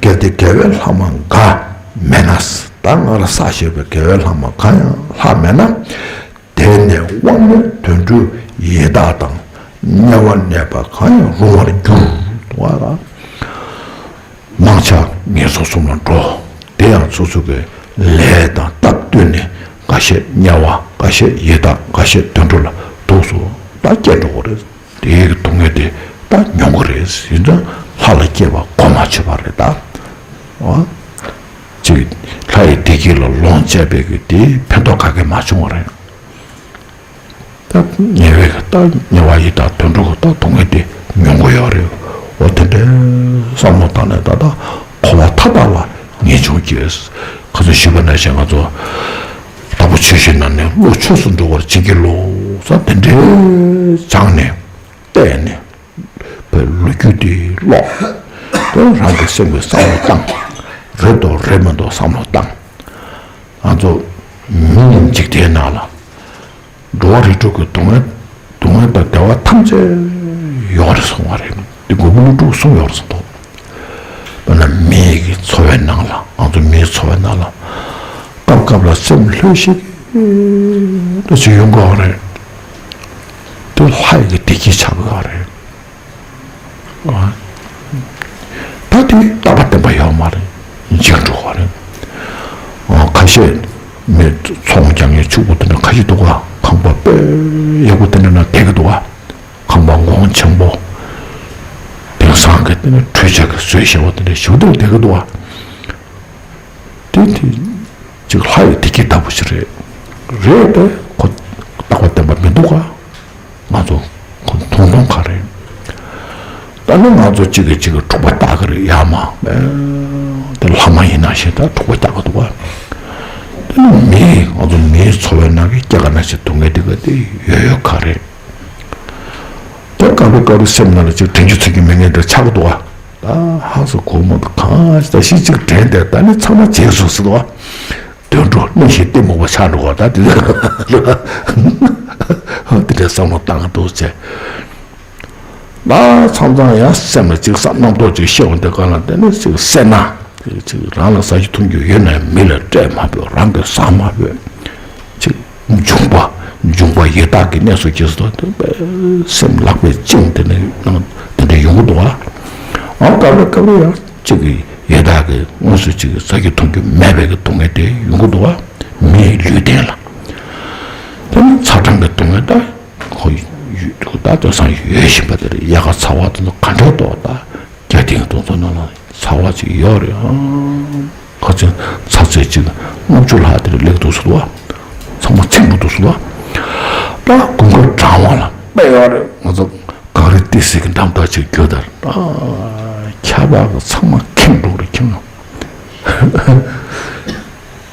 གལ་ཏེ་རྒྱལ་བའི་ལྷ་མ་འགའ་མེད་ན། ད་སྔར་བསགས་བཞག་པའི་རྒྱལ་བའི་ལྷ་མ་འགའ་ཡང་ལྷ་མེད་ན། དེ་ནས་དབང་མེད་དུད་འགྲོ་ཡི་དྭགས་དང་། དམྱལ་བར་གནས་པ་གང་ཡང་རུང་བར་འགྱུར། དུ་བ་ལ། མང་ཆེ་ངན་སོང་གསུམ་ལ་འགྲོ། དེ་ཡང་སོ་སོ་གི་ལས་དང་སྟབས་བསྟུན་ནས་འགའ་ཤས་དམྱལ་བ། འགའ་ཤས་ཡི་དྭགས། འགའ་ཤས་དུད་འགྲོ་ལ་འདུག་སོ་ད་སྐྱེ་འགྲོ་གི་རེད། དེའི་གི་སྡུག་བསྔལ་དེ་ད་མྱོང་གི་རེད། ཡིན་ཙང་ལྷ་ལ་སྐྱེ་བ་གོ་མ་ཆོད་པ་རེད་ད། ཨ། ཅིག་ལྷ་ཡི་བདེ་སྐྱིད་ལ་ལོངས་སྤྱད་པའི་གི་དེ་ཕན་ཐོགས་ག་གེ་མ་བྱུང་བ་རེད། ད་ཉེ་བའི་ད་ཉེ་བ་ཡི་དྭགས་དུད་འགྲོ་གི་ད་སྡུག་བསྔལ་དེ་མྱོང་གི་ཡོད་རེད། འོ་དེ་འདྲའི་བསམ་བློ་བཏང་ནས་ད་ལྟ་འཁོར་བ་མཐའ་དག་ལ་ངེས་འབྱུང་སྐྱེས། ཁ་སང་ཞུས་པ་ནང་བཞིན་ང་ཚོ་དྭགས་པོ་ཆོས་བཞིན་ན་ནས་བློ་ཆོས་སུ་འགྲོ་བར་བྱེད་ཀྱི་ལོ་ས་དེ་འདྲའི་སྦྱངས་ནས་བལྟས་ནས་པའི་ལོ་རྒྱུས་དེ་ཀློག་དེ་རང་གི་སེམས་ཀྱི་བསམ་བློ་བཏང་། རེད་འདུག་རེད་མི་འདུག་བསམ་བློ་བཏང་། ང་ཚོ་མི་ཡི་འཇིག་རྟེན་ནང་ལ། འགྲོ་བ་རིགས་དྲུག་གི་སྡུག་བསྔལ་སྡུག་བསྔལ་དང་བདེ་བ་ཐམས་ཅད་ཡོད་རེད་གསུངས་པ་རེད། འདི་མགོན་པོ་ཀླུ་སྒྲུབ་གསུངས་ཡོད་རེད་གསུངས་འདུག་དཔེར་ན་མི་ཡི་འཚོ་བའི་ནང་ལ་ང་ཚོ་མིའི་འཚོ་བའི་ནང་ལ་སྐབས་སྐབས་ལ་སེམས་ལྷོད་ཤིག་ཏུ་ཅིག་ཡོང་གི་ཡོད་རེད། དེ་ལྷ་ཡི་བདེ་སྐྱིད་ཆགས་ཀྱི་ཡོད་རེད། ད་དེ་རྟག་པ་བརྟན་པ་ཡོད་མ་རེད། འཇིག་འགྲོ་བ་རེད། ཁ་ཤས་མི་ཚོང་རྒྱག་མཁན་ཕྱུག་པོ་དེ་འདྲ་ཁ་ཤས་འདུག་ག་ཁང་པ་དཔེ་ཡག་པོ་དེ་འདྲ་ནང་བསྡད་ཀྱི་འདུག་ག་ཁང་པ་གོང་ཆེན་པོ། དེང་སང་གི་དེ་ནི་འཕྲུལ་ཆས་ཀྱི་བཟོས་བཞག་པ་དེ་འདྲ་ཞིག་དེར་བསྡད་ཀྱི་འདུག་ག་དེ་དེ་ཅིག་ལྷ་ཡི་བདེ་སྐྱིད་ལྟ་བུ་ཞིག་རེད། རེད་དེ་ཁོ་རྟག་པ་བརྟན་པ་མི་འདུག་ག་ང་ཚོ་ཁོ་མཐོང་མཐོང་ག་རེད། ད་ནི་ང་ཚོ་གཅིག་གིས་གཅིག་གི་འཁྲུག་པ་བཏགས་ཀྱི་རེད་ཡ་མ། དེ་ལྷ་མ་ཡིན་ན་ཞེས་ད་འཁྲུག་པ་བཏགས་ཀྱི་འདུག་ག་དེ་ནི་མི་ང་ཚོ་མིའི་འཚོ་བའི་ནང་གི་སྐྱེ་རྒ་ན་འཆི་སྡུག་བསྔལ་དེ་ག་དེ་ཡོད་ཡོད་ག་རེད། དེ་སྐབས་རེ་སྐབས་རེ་སེམས་ནང་ལ་ཅིག་དྲན་རྒྱུ་ཚོར་རྒྱུ་མེད་མཁན་དེ་ཆགས་ཀྱི་འདུག་ག་ད་ཧང་སང་གོ་མ་འདུག་གང་ཞིག་ད་ཤི་ཅིག་དྲན་དེ་ད་ནི་ཚང་མ་བརྗེད་སོང་ཟེར་འདུག་ག་དུད་འགྲོ་སྣང་ཞིང་གཏི་མུག་པ་ཆགས་འགྲོ་བ་ད་དེ་འདྲའི་བསམ་བློ་བཏང་གི་འདུག་ཅེས། ད་མཚམས་མཚམས་ཡང་སེམས་ལ་ཅིག་བསམ་རྣམ་རྟོག་ཅིག་ཤེས་འོང་དུས་སྒང་ལ་དེ་ནི་ཅིག་སེར་སྣ། ཅིག་རང་ལ་ཟ་རྒྱུ་འཐུང་རྒྱུ་ཡོད་ན་མི་ལ་སྤྲད་མ་ཕོད། རང་གིས་ཟ་མ་ཕོད། ཅིག་འབྱུང་པ། འབྱུང་པ་ཡི་དྭགས་ཀྱི་གནས་སུ་སྐྱེས་སོ། དེ་སེམས་ལག་པས་བཅིངས་དེ་ནི་དེ་འདྲ་ཡོང་གི་འདུག་ག་ཨ་སྐབས་རེ་སྐབས་རེ་ཡང་གཅིག་གིས་ཡི་དྭགས་ཀྱི་དངོས་སུ་གཅིག་གིས་ཟ་རྒྱུ་འཐུང་རྒྱུ་མེད་པའི་གི་སྡུག་བསྔལ་དེ་ཡོང་གི་འདུག་ག་མིའི་ལུས་རྟེན་ལ། དེ་ནི་ཚ་གྲང་གི་སྡུག་བསྔལ་ད་ཁོ་ད་དེང་སང་ཡོད་བཞིན་པ་དེ་རེད། དབྱར་ཁ་ཚ་བ་དེ་ཚོ་ག་འདྲ་འདུག་ད་རྒྱ་སྟེང་དུ་ཚོ་ནང་ལ་ཚ་བ་ཅིག་ཡོད་རེད་ཨང་། ཁ་ཚོན་ཚ་ཚོད་ཅིག་ལྔ་བཅུ་ལྷག་དེ་རེད་ལེགས་འདུག་ཟེར་བ། ཚང་མ་ཚིམ་པོ་འདུག་ཟེར་བ། ད་དགུན་ཁ་གྲང་བ་ལ་དཔེ་ཡོད་རེད། ང་ཚོ་གངས་རི་ཏི་སེ་གི་འགྲམ་ལྟ་ཅིག་རྒྱུ་དར་ད་ཁྱབ་པ་གི་ཚང་མ་ཁེངས་འགྲོ་རེད་ཁྱེད་རང་།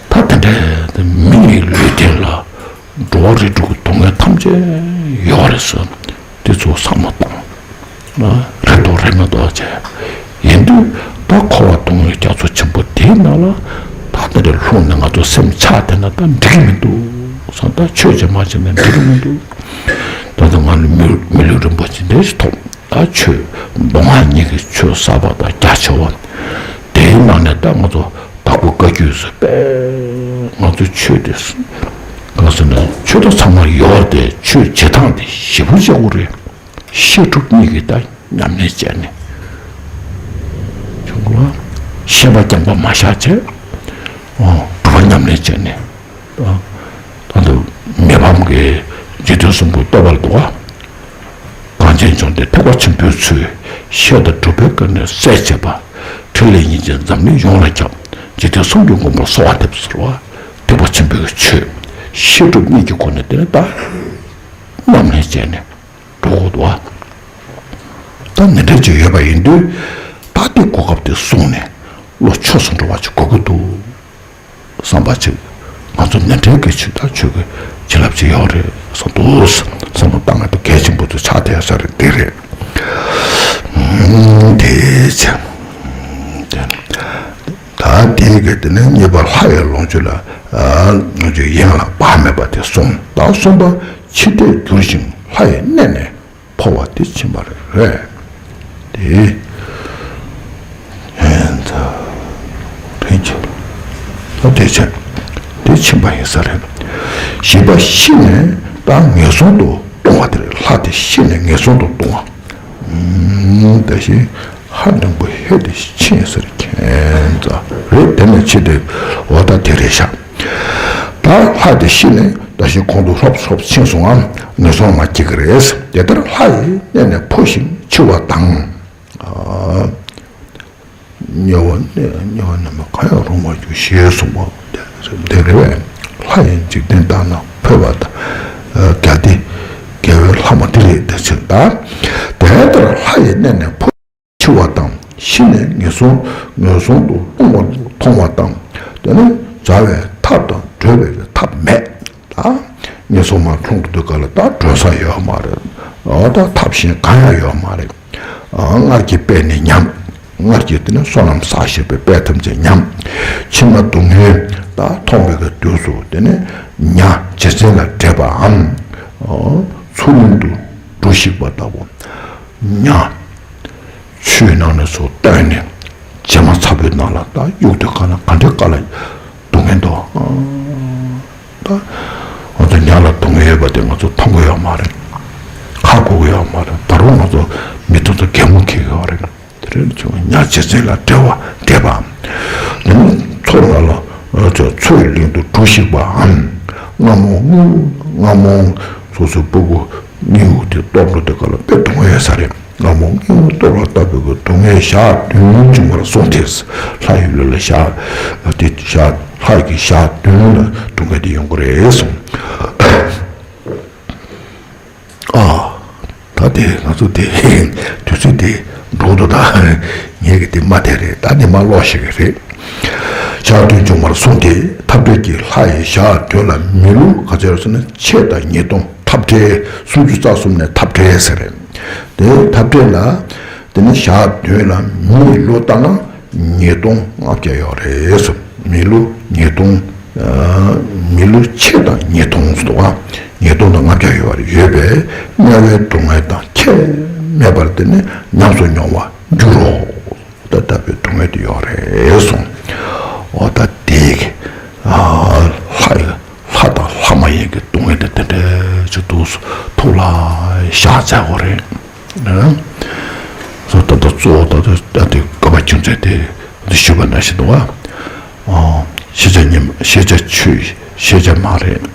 ད་དེ་འདྲ་ ཨེ། མི་ཡི་ལུས་རྟེན་ལ་འགྲོ་བ་རིགས་དྲུག་གི་སྡུག་བསྔལ་ཐམས་ཅད་ཡོད་རེད་ཟེར། དེ་ཚོ་བསམ་བློ་གཏོང་། རེད་འདུག་རེད་མ་གཏོགས་བྱས། ཡིན་དུས་ད་འཁོར་བ་སྡུག་བསྔལ་རྒྱ་མཚོ་ཆེན་པོ་དེའི་ནང་ལ་ད་ལྟ་རེ་ལྷུང་ནས་ང་ཚོ་སེམས་ཆགས་བསྡད་ན་ད་འགྲིག་གི་མི་འདུག་བསམ། ད་ཆོས་བྱེད་མ་བྱེད་ན་འགྲིག་གི་མི་འདུག་ད་ལྟ་ང་ལ་མི་མི་ལུས་རིན་པོ་ཆེ་འདི་ཞིག་ཐོབ། ད་ཆོས་མདོ་སྔགས་གཉིས་ཀྱི་ཆོས་གསར་པ་དང་རྒྱ་ཆེ་བ། དེའི་ནང་ནས་ད་ང་ཚོ་དྭགས་པོ་བཀའ་བརྒྱུད་ཚོ་དཔེ་ང་ཚོ་ཆོས་དེ་ག་ཟེར་ན་ཆོས་ད་ཚང་མ་ཡོད་དེ་ཆོས་བྱེད་སྟངས་དེ་ཞིབ་པོ་བྱེད་དགོས་རེད། བཤད་སྒྲུབ་གཉིས་ཀྱི་ད་ཉམས་ལེན་བྱས་ནས་བྱུང་དགོས། བཤད་པ་རྐྱང་པ་མ་བཞག་བྱས། ཨོ། སྒྲུབ་པ་ཉམས་ལེན་བྱས་ནས། ད་ད་དུ་མི་ཕམ་གྱི་འཇིག་རྟེན་གསུམ་པོའི་བསྟོད་པ་ལ་འདུག་བ། གངས་ཅན་ལྗོངས་འདིར་ཐེག་པ་ཆེན་པོའི་ཚུལ། བཤད་དང་སྒྲུབ་པའི་སྒོ་ནས་སྲས་བཅས་པ། ཕྲིན་ལས་ཡིན་ཅིང་འཛམ་གླིང་ཡོངས་ལ་ཁྱབ། འཇིག་རྟེན་གསུམ་གྱི་མགོན་པོར་གསོལ་བ་འདེབས་ཟེར་བ། ཐེག་པ་ཆེན་པོའི་ཆོས་བཤད་སྒྲུབ་གཉིས་ཀྱི་སྒོ་ནས་དེ་ནི་ད་ཉམས་ལེན་བྱས་ནས་འགྲོ་དགོས་འདུག་བ། ད་ནི་འདྲ་ཅིག་ཡོད་པ་ཡིན་དུས་ད་ལྟའི་གོ་སྐབས་དེ་བཟུང་ནས་བློ་ཆོས་སུ་འགྲོ་བ་ཅིག་དགོས་ཀྱི་འདུག་བསམ་པ་ཅིག་ང་ཚོ་ནན་ཏན་གྱི་ཆོས་དང་ཆོས་ཀྱི་བྱིན་རླབས་ཅིག་ཡོད་རེད་བསམ་འདུག་བསམ་བློ་བཏང་ཡ་དེ་གལ་ཆེན་པོ་དུ་ཆགས་བསྡད་ས་རེད། འདི་རེད། དེ་ཚེ་ད་དེའི་གི་དེ་ནས་གཉིས་པ་ལྷ་ཡི་ལོངས་སྤྱོད་ལ་ལོངས་སྤྱོད་ཡན་ལ་བག་མེད་པ་དེ་གསུངས། ད་གསུམ་པ་འཆི་ལྟས་འགྱུར་ཞིང་ལྷ་ཡི་གནས་ནས་འཕོ་བ་དེ་ཕྱིན་པ་རེད། དེ་ཧན་ད་ཕན་ཆད་ད་དེ་ཆད་དེ་ཕྱིན་པ་ཡིན་ས་རེད། བཞི་པ་ཤི་ནས་ད་ངན་སོང་དུ་ལྟུང་བ་དེ་རེད། ལྷ་དེ་ཤི་ནས་ངན་སོང་དུ་ལྟུང་བ། ད་ཤི་ཧ་ལམ་པོ་ཧེ་དེ་ཕྱིན་ཟེར་མཁན་ཙ་རེད། དེ་ནས་ཕྱི་དེ་འོ་ད་དེ་རེད་ཤག་ད་ལྷ་དེ་ཤི་ནས་ད་ཤི་གོང་དུ་ཧྲོབ་ཧྲོབ་ཕྱིན་སོང་ངམ་ངན་སོང་མ་སྐྱེ་གི་རེད། དེ་ལྟར་ལྷ་ཡི་གནས་ནས་འཕོ་ཞིང་འཆི་བ་དང་། དམྱལ་བ་གནས་དམྱལ་བ་རྣམས་གང་ཡང་རུང་བར་འགྱུར་ཞེས་གསུངས་པ་དེ་རེད་པས། ལྷ་ཡི་འཇིག་རྟེན་དག་ན་འཕོས་པ་དང་། རྒྱལ་སྡེ་རྒྱལ་བའི་ལྷ་མོ་དེ་རེད། དེ་ཕྱིར་ད་དེ་ལྟར་ལྷ་ཡི་གནས་ནས་འཕོ་འཆི་བ་དང་། ཤི་ནས་ངན་སོང་ངན་སོང་དུ་ལྟུང་བ་མཐོང་བ་དང་། དེ་ནས་བྱ་བའི་ཐབས་དང་བགྲོད་པའི་ཐབས་མེད། ད་ངན་སོང་མ་མཐོང་དུས་ག་ལ་ད་བགྲོད་ས་ཡོད་མ་རེད། འོ་ད་ཐབས་གཞན་གང་ཡང་ཡོད་མ་རེད། སྔར་གྱི་དཔེ་ནི་ཉམས། སྔར་གྱི་དེ་ནི་བསོད་ནམས་བསགས་བཞག་པའི་དཔེ་ཐམས་ཅད་ཉམས། ཕྱི་མ་སྡུག་བསྔལ་ད་མཐོང་བའི་གི་དུས་སུ་དེ་ནི་ཉ་རྗེ་བཙུན་ལ་འདྲེས་པའམ། མཚོ་གླིང་དུ་འགྲོ་ཞིག་པ་ལྟ་བུ། ཉ། ཆུའི་ནང་ནས་སུ་བཏོན་ནས་བྱེ་མ་ཚ་པོའི་ནང་ལ་ད་གཡུག་དུས་ག་ན་ག་འདྲའི་དཀའ་ལས་སྡུག་བསྔལ་འདུག་ད་ང་ཚོ་ཉ་ལ་སྡུག་བསྔལ་ཡོད་པ་དེ་ང་ཚོ་མཐོང་གི་ཡོད་མ་རེད། ཧ་གོ་གི་ཡོད་མ་རེད། ད་རུང་ང་ཚོ་མི་ཚོ་ཚོ་གད་མོ་འཁྱེར་གི་ཡོད་རེད། དེ་རིང་ཚོ་ཉ་རྗེ་བཙུན་ལ་འདྲེས་པ་འདྲེས་པའམ། མཚོ་ནང་ལ་མཚོའི་གླིང་དུ་འགྲོ་ཞིག་པའམ། རྔ་མོང་རྔ་མོང་སོ་སོའི་སྤུ་གུ་སྙིང་དེ་ལྟོགས་འགྲོ་དེ་ག་ལ་དཔེ་སྡུག་བསྔལ་ཡོད་ས་རེད། རྔ་མོང་སྙིང་ལྟོགས་པ་ལྟ་བུའི་སྡུག་བསྔལ་ཞག་བདུན་འབྱུང་བར་གསུངས་ཏེ། ལྷ་ཡི་ལུས་ལ་ཞག་དེ་ཞག་ལྷ་ཡི་ཞག་བདུན་ལ་སྡུག་བསྔལ་དེ་ཡོང་གི་རེད་གསུངས། ཨ། ད་དེ་ང་ཚོ་དེ་དུས་ཚོད་དེ་འགྲོ་འདུག་ད་ངས་གི་དེ་མ་དེ་རེད། ད་དེ་མ་ཀློག་ཤེས་གི་རེད། ཞག་བདུན་འབྱུང་བར་གསུངས་ཏེ། འཐབ་བྲལ་གྱི་ལྷ་ཡི་ཞག་བདུན་ལ་མི་ལུས་ག་ཚོད་ཟེར་ན་ཕྱེད་དང་ཉིས་སྟོང་། འཐབ་བྲལ་སུམ་ཅུ་རྩ་གསུམ་ནས་འཐབ་བྲལ་ཟེར་རེད། དེ་འཐབ་བྲལ་ལ་དེ་ནི་ཞག་བདུན་ལ་མིའི་ལོ་ལྟར་ན་ཉིས་སྟོང་ལྔ་བརྒྱ་ཡོད་རེད་གསུངས། མི་ལོ་ཉིས་སྟོང་། མི་ལོ་ཕྱེད་དང་ཉིས་སྟོང་ཟེར་འདུག་ག་ཉིས་སྟོང་དང་ལྔ་བརྒྱ་ཡོད་པ་རེད། ཡོད་པས་དམྱལ་བའི་སྡུག་བསྔལ་དང་ཁྱད་མེད་པར་དེ་ནི་ཉམས་སུ་མྱོང་བར་འགྱུར་རོ། ད་ལྟ་བུའི་སྡུག་བསྔལ་དེ་ཡོད་རེད་གསུངས། འོ་ད་དེ་གི་ལྷ་ཡི་ལྷ་དང་ལྷ་མ་ཡིན་གྱི་སྡུག་བསྔལ་དེ་དེ་འདྲ་ཅིག་འདུག་ཐུགས་ལ་བཞག་བྱ་དགོས་རེད། སོ་ད་ལྟ་གཙོ་བོ་ད་ལྟ་ད་ལྟའི་བཀའ་པ་ཆུང་ཚད་དེ་འདི་ཞུས་པ་ནང་བཞིན་འདུག་བ། ཤེས་བྱ་ཉིད་ཤེས་བྱ་ཆོས་ཤེས་བྱ་མ་རེད།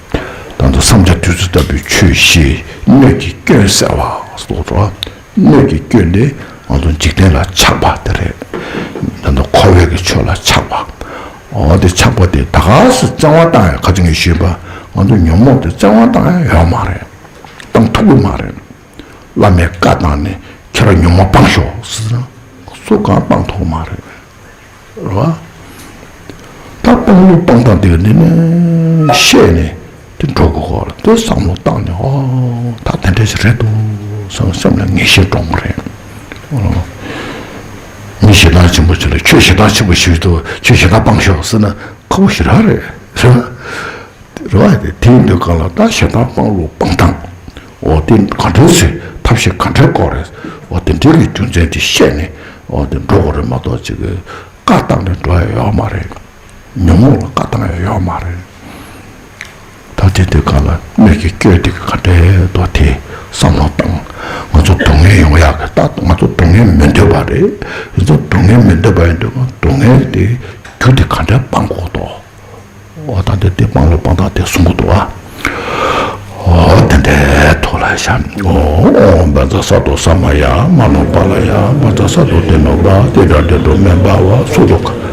ད་ལྟ་བསམ་བྱ་དུས་ཚོད་ལྟ་བུའི་ཆོས་ཤེས་སྣོད་ཀྱི་སྐྱོན་བསལ་བ་སོགས་རོ། སྣོད་ཀྱི་སྐྱོན་དེ་ང་ཚོ་འཇིག་རྟེན་ལ་ཆགས་པ་དེ་རེད། ད་ལྟ་འཁོར་བའི་གི་ཆོས་ལ་ཆགས་པ། འོ་དེ་ཆགས་པ་དེ་ད་ག་སེ་བཙན་དབང་བཏང་ཡ་ཁ་ཅིག་ངས་ཞུས་པ་ང་ཚོ་ཉོན་མོངས་དེ་བཙན་དབང་བཏང་ཡ་ཡོད་མ་རེད། བཏང་ཐུབ་ཀྱི་མ་རེད། བླ་མས་བཀའ་བཏང་ནས་ཁྱེད་རང་ཉོན་མོངས་སྤང་ཤོག་ཟེར་ན་སུ་གང་སྤང་ཐུབ་ཀྱི་མ་རེད། རེད་བ། ད་སྤང་བླུགས་སྤང་སྟངས་དེ་ག་ནི་ནི་ཤེས་ནས་དེ་འགྲོ་དགོས་གོ་ལ། དེ་བསམ་བློ་བཏང་ནས་ཨོ་ད་དེ་འདྲ་ཞིག་རེད་འདུག་བསམ་སེམས་ལ་ངེས་ཤེས་འདྲོངས་པ་རེད། མི་ཞེ་སྡང་ཆེན་པོ་ཞིག་ལ་ཁྱོད་ཞེ་སྡང་ཆེན་པོ་ཞིག་འདུག་ཁྱོད་ཞེ་སྡང་སྤང་ཤོག་ཟེར་ན་ཁག་པོ་ཞེ་དྲག་རེད། རེད་བ། རེད་བ། དེ་ཡིན་དུས་གང་ལ་ད་ཞེ་སྡང་སྤང་བླུགས་སྤང་སྟངས། འོ་དེ་ག་འདྲ་སེ་ཐབས་ཤེས་ག་འདྲ་དགོས་རེད། འོ་དེ་འདྲའི་གི་རྒྱུ་མཚན་དེ་ཤེས་ནས་འོ་དེ་འགྲོ་དགོས་རེད་མ་གཏོགས་ཅིག་གི་བཀའ་བཏང་ནས་འགྲོ་ཡ་ཡོད་མ་རེད། ཉོན་མོངས་ལ་བཀའ་བཏང་ཡ་ཡོད་མ་རེད། ད་དེ་དུས་གང་ལ་མི་གི་སྐྱོན་དེ་ག་འདྲ་འདུག་དེ་བསམ་བློ་བཏང་། ང་ཚོ་སྡུག་བསྔལ་ཡོང་ཡག་གི་ད་ང་ཚོ་སྡུག་བསྔལ་མི་འདོད་པ་རེད། ང་ཚོ་སྡུག་བསྔལ་མི་འདོད་པ་ཡིན་དུས་སྡུག་བསྔལ་དེ་རྒྱུ་དེ་ག་འདྲ་སྤང་དགོས་འདུག་འོ་ད་འདི་འདི་སྤང་བླུགས་སྤང་སྟངས་དེ་གསུང་གི་འདུག་ཨ། འོ་དེ་འདྲའི་ཐོག་ལ་བཞག་འོ་འོ་བཛྲ་ས་ཏྭ་ས་མ་ཡ་མ་ནོ་པཱ་ལ་ཡ། བཛྲ་ས་ཏྭ་ཏེ་ནོ་པ་ཏེ་དྲ་ཏེ་དྲོ་མེ་བྷ་ཝ་སུ་ཏོ་ཁ་